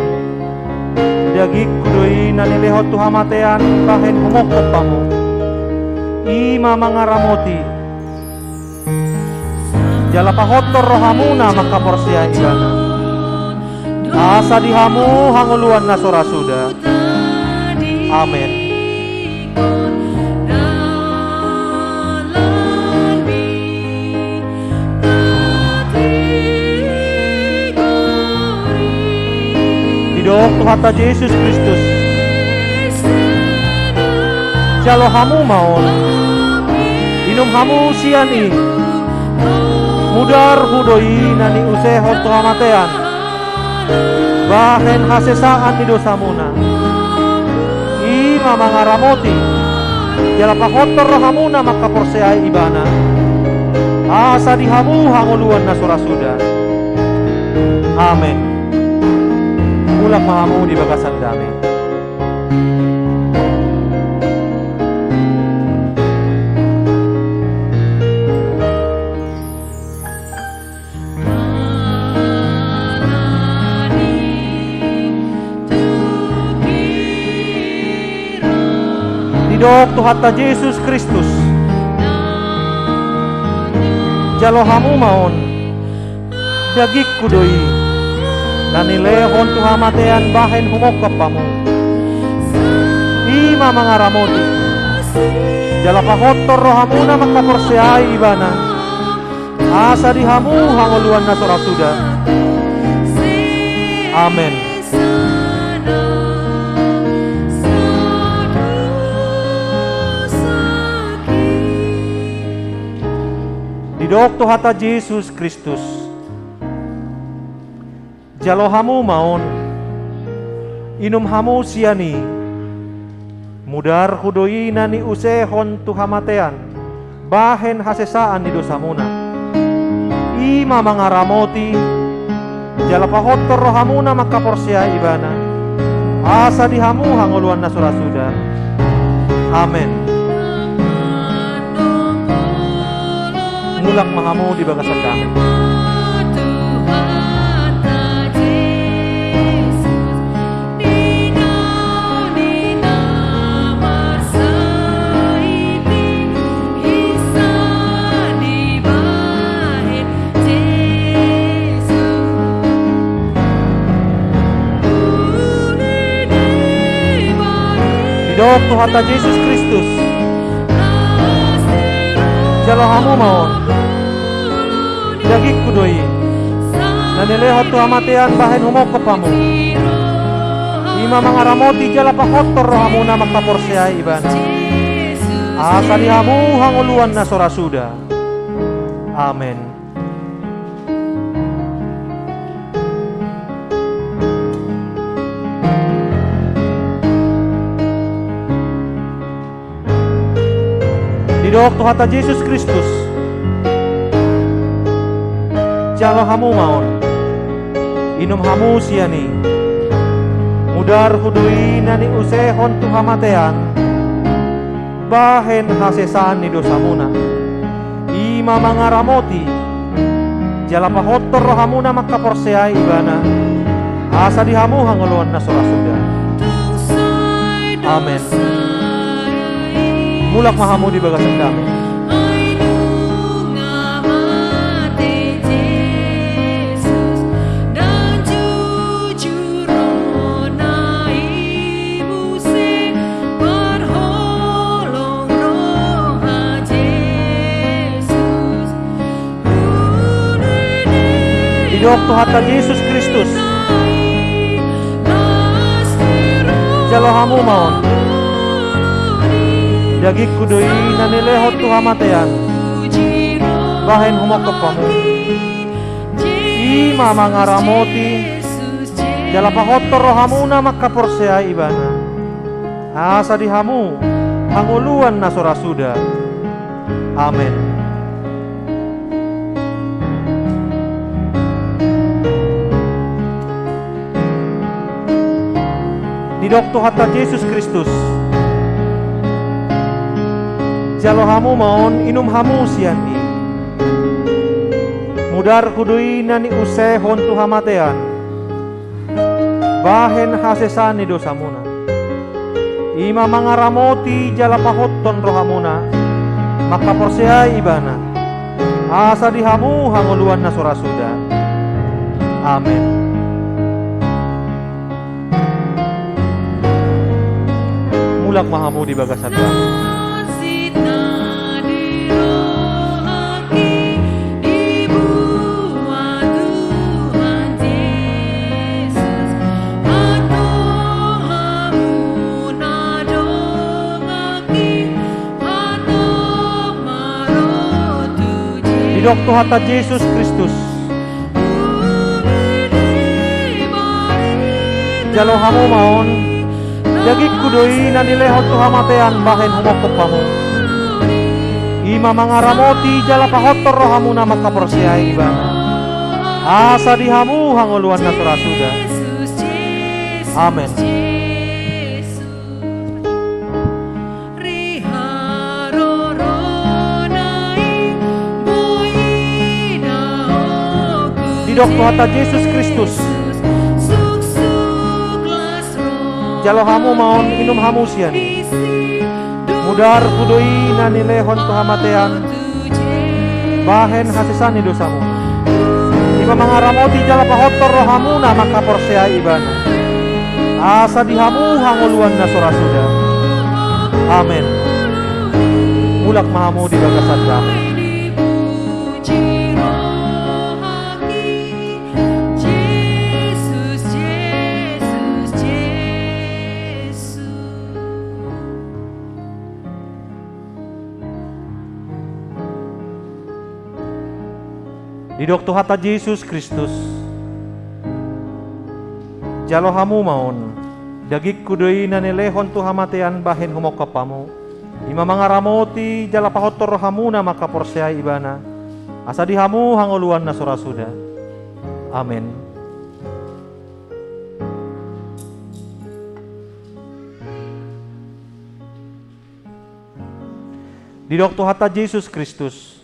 Dagingku do i na nilehon tu hamatean bahen humongkop hamu. I ma mangaramoti jala pahotton rohamuna mangkaporseai Ibana. Asa di hamu hangoluan na so ra suda. Amen. Didok Tuhanta Jesus Kristus: Jalo hamu ma on, inum hamu sian i. Mudarhu do i na niusehon tu hamatean bahen hasesaan ni dosamuna. I ma mangaramoti jala pahotton rohamuna mangkaporseai Ibana. Asa di hamu hangoluan na so ra suda. Amen. Mulak ma hamu di bagasan dame. Didok Tuhanta Jesus Kristus: Jalo hamu ma on. Dagingku do i na nilehon tu hamatean bahen humongkop hamu. I ma mangaramoti jala pahotton rohamuna mangkaporseai Ibana. Asa di hamu hangoluan na so ra suda. Amen. Didok Tuhanta Jesus Kristus: Jalo hamu ma on, inum hamu sian i. Mudarhu do i na niusehon tu hamatean bahen hasesaan ni dosamuna. I ma mangaramoti jala pahotton rohamuna mangkaporseai Ibana. Asa di hamu hangoluan na so ra suda. Amen. Mulak ma hamu di bagasan dame. Didok Tuhanta Jesus Kristus: Jalo hamu ma on. Dagingku do i na nilehon tu hamatean bahen humongkop hamu. I ma mangaramoti jala pahotton rohamuna mangkaporseai Ibana. Asa di hamu hangoluan na so ra suda. Amen. Didok Tuhanta Jesus Kristus: Jalo hamu ma on, inum hamu sian i. Mudarhu do i na niusehon tu hamatean bahen hasesaan ni dosamuna. I ma mangaramoti jala pahotton rohamuna mangkaporseai Ibana. Asa di hamu hangoluan na so ra suda. Amen. Mulak ma hamu di bagasan dame. Didok Tuhanta Jesus Kristus: Jalo hamu ma on. Dagingku do i na nilehon tu hamatean bahen humongkop hamu. I ma mangaramoti jala pahotton rohamuna mangkaporseai Ibana. Asa di hamu hangoluan na so ra suda. Amen. Didok Tuhanta Jesus Kristus: Jalo hamu ma on, inum hamu sian i. Mudarhu do i na niusehon tu hamatean bahen hasesaan ni dosamuna. I ma mangaramoti jala pahothon rohamuna mangkaporseai Ibana, asa di hamu hangoluan na so ra suda. Amen. Mulak ma hamu di bagasan dame. Didok Tuhanta Jesus Kristus. Jalo hamu ma on, dagingku do i na nilehon tu hamatean bahen humongkop hamu. I ma mangaramoti jala pahothon rohamuna mangkaporseai Ibana, asa di hamu hangoluan na so ra suda. Amen. Didok Tuhanta Jesus Kristus. Jalo hamu ma on, inum hamu sian i. Mudarhu do i na nilehon tu hamatean bahen hasesaan ni dosamuna. I ma mangaramoti jala pahothon rohamuna mangkaporseai Ibana, asa di hamu hangoluan na so ra suda. Amen. Mulak ma hamu di bagasan dame. Didok Tuhanta Jesus Kristus. Jalo hamu ma on, dagingku do i na nilehon tu hamatean bahen humongkop hamu. I ma mangaramoti jala pahothon rohamuna mangkaporseai Ibana, asa di hamu hangoluan na so ra suda. Amen. Didok Tuhanta Jesus Kristus.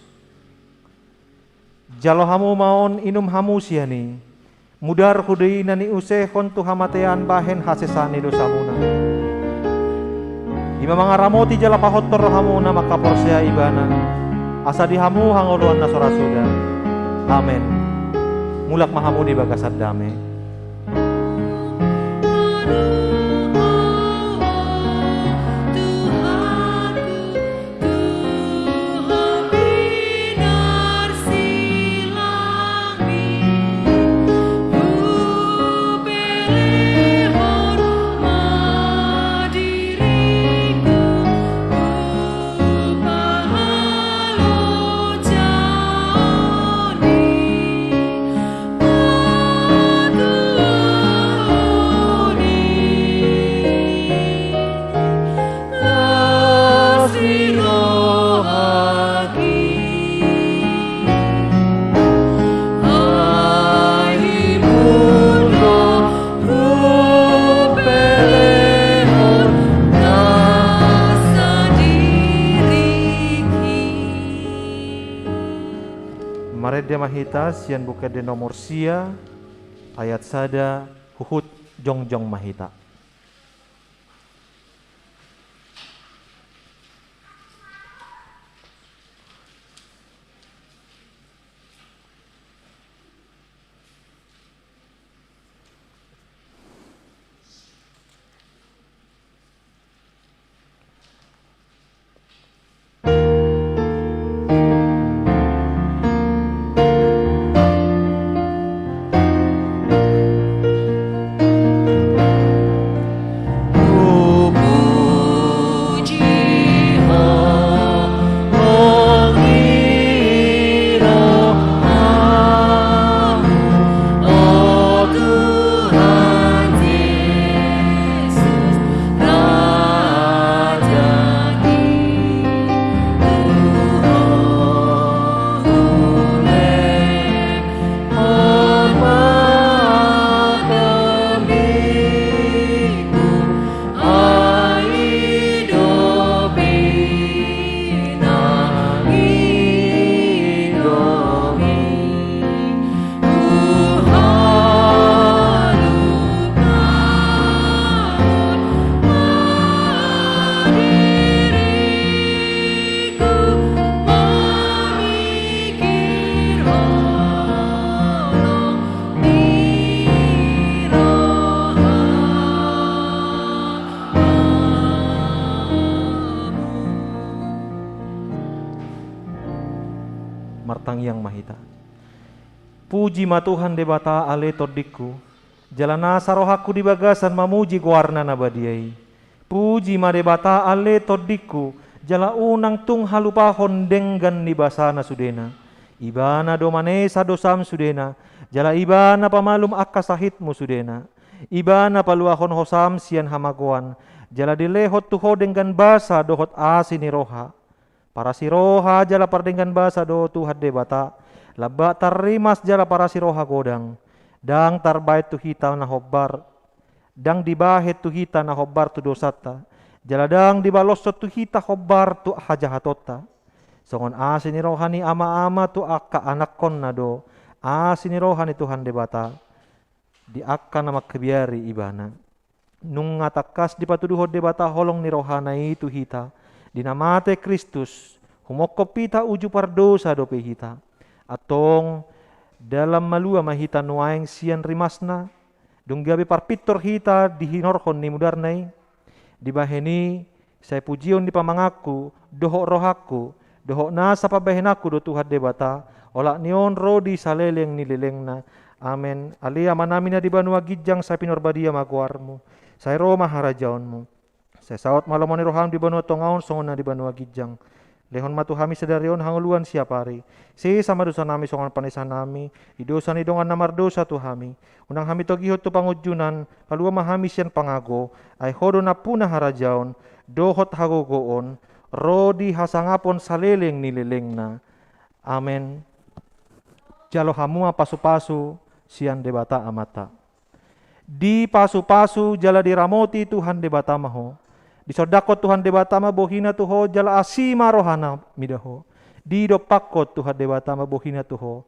Jalo hamu ma on, inum hamu sian i. Mudarhu do i na niusehon tu hamatean bahen hasesaan ni dosamuna. I ma mangaramoti jala pahothon rohamuna mangkaporseai Ibana, asa di hamu hangoluan na so ra suda. Amen. Mulak ma hamu di bagasan dame. Marende ma hita sian Buku Ende nomor sia, ayat sada, huhut jongjong ma hita. Martangiang ma hita. Puji ma Tuhan Debata ale tondingku, jala nasa rohangku di bagasan mamuji goarna na badia i. Puji ma Debata ale tondingku, jala unang tung halupahon denggan ni basana sudena. Ibana do manesa dosam sudena, jala ibana pamalum angka sahitmu sudena. Ibana paluahon hosam sian hamagoan, jala dilehon tu ho denggan basa dohot asi ni roha. Parasi roha jala pardenggan basa do Tuhan Debata, lambak tarrimas jala parasi roha godang. Ndang tarbahen tu hita na hombar, ndang dibahen tu hita na hombar tu dosanta, jala ndang dibaloshon tu hita hombar tu hajahatonta. Songon asi ni roha ni ama-ama tu angka anakkonna do asi ni roha ni Tuhan Debata di angka na mangkabiari ibana. Nunga tangkas dipatuduhon Debata holong ni rohana i tu hita, di na mate Kristus, humongkop hita uju pardosa dope hita. Antong, dalan malua ma hita nuaeng sian rimasna, dung gabe parpintor hita di hinorhon ni mudarna i. Dibahen i, sai pujion ni pamanganku, dohot rohangku, dohot nasa pambahenanku do Tuhan Debata, olat ni on ro di saleleng ni lelengna. Amen. Ale Amanami na di banua ginjang, sai pinarbadia ma goarmu. Sai ro ma harajaonmu. Sai saut ma lomo ni roham di banua tonga on songon na di banua ginjang. Lehon ma tu hami sadari on hangoluan siapari. Sesa ma dosanami songon panesanami di dosa ni dongan na mardosa tu hami. Unang hami togihon tu pangunjunan, palua ma hami sian pangago, ai ho do nampuna harajaon, dohot hagogoon, ro di hasangapon saleleng ni lelengna. Amen. Jalo hamu ma pasu-pasu sian Debata Amanta. Dipasu-pasu jala diramoti Tuhan Debata ma ho. Disondangkon Tuhan Debata ma bohina tu ho jala asi ma rohana mida ho. Didompakkon Tuhan Debata ma bohina tu ho.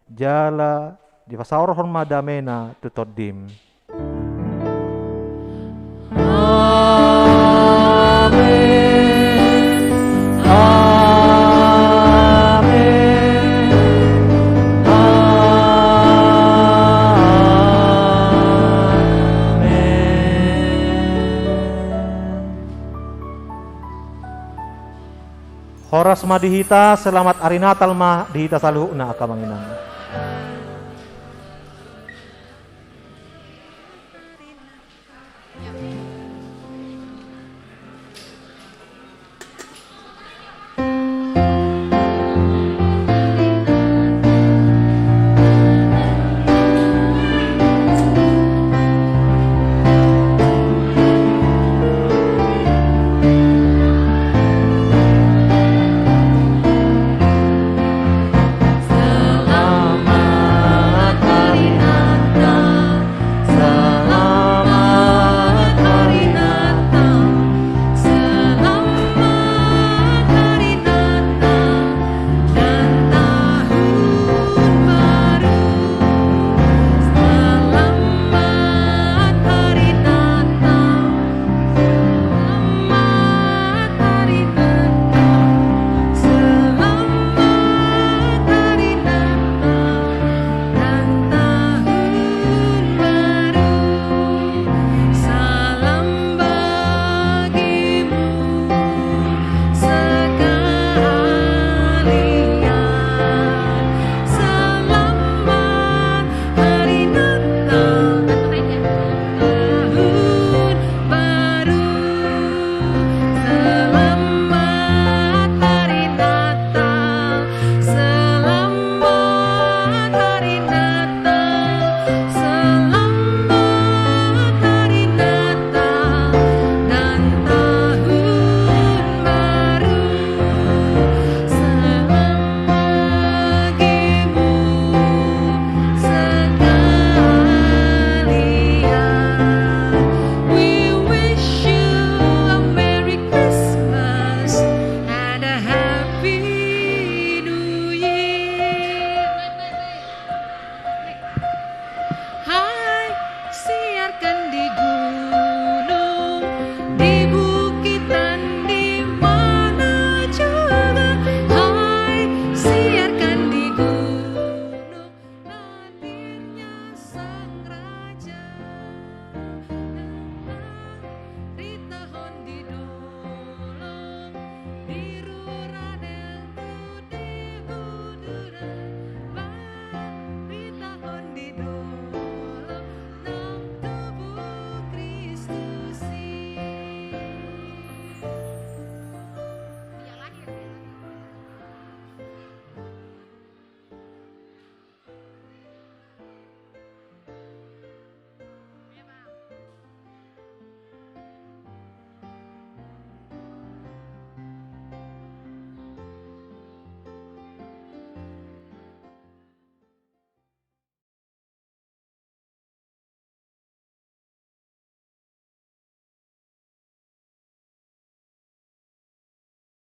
Jala dipasaorhon ma damena tu tondim. Amen. Amen. Amen. Horas ma di hita, selamat ari Natal ma di hita saluhutna angka amang inang.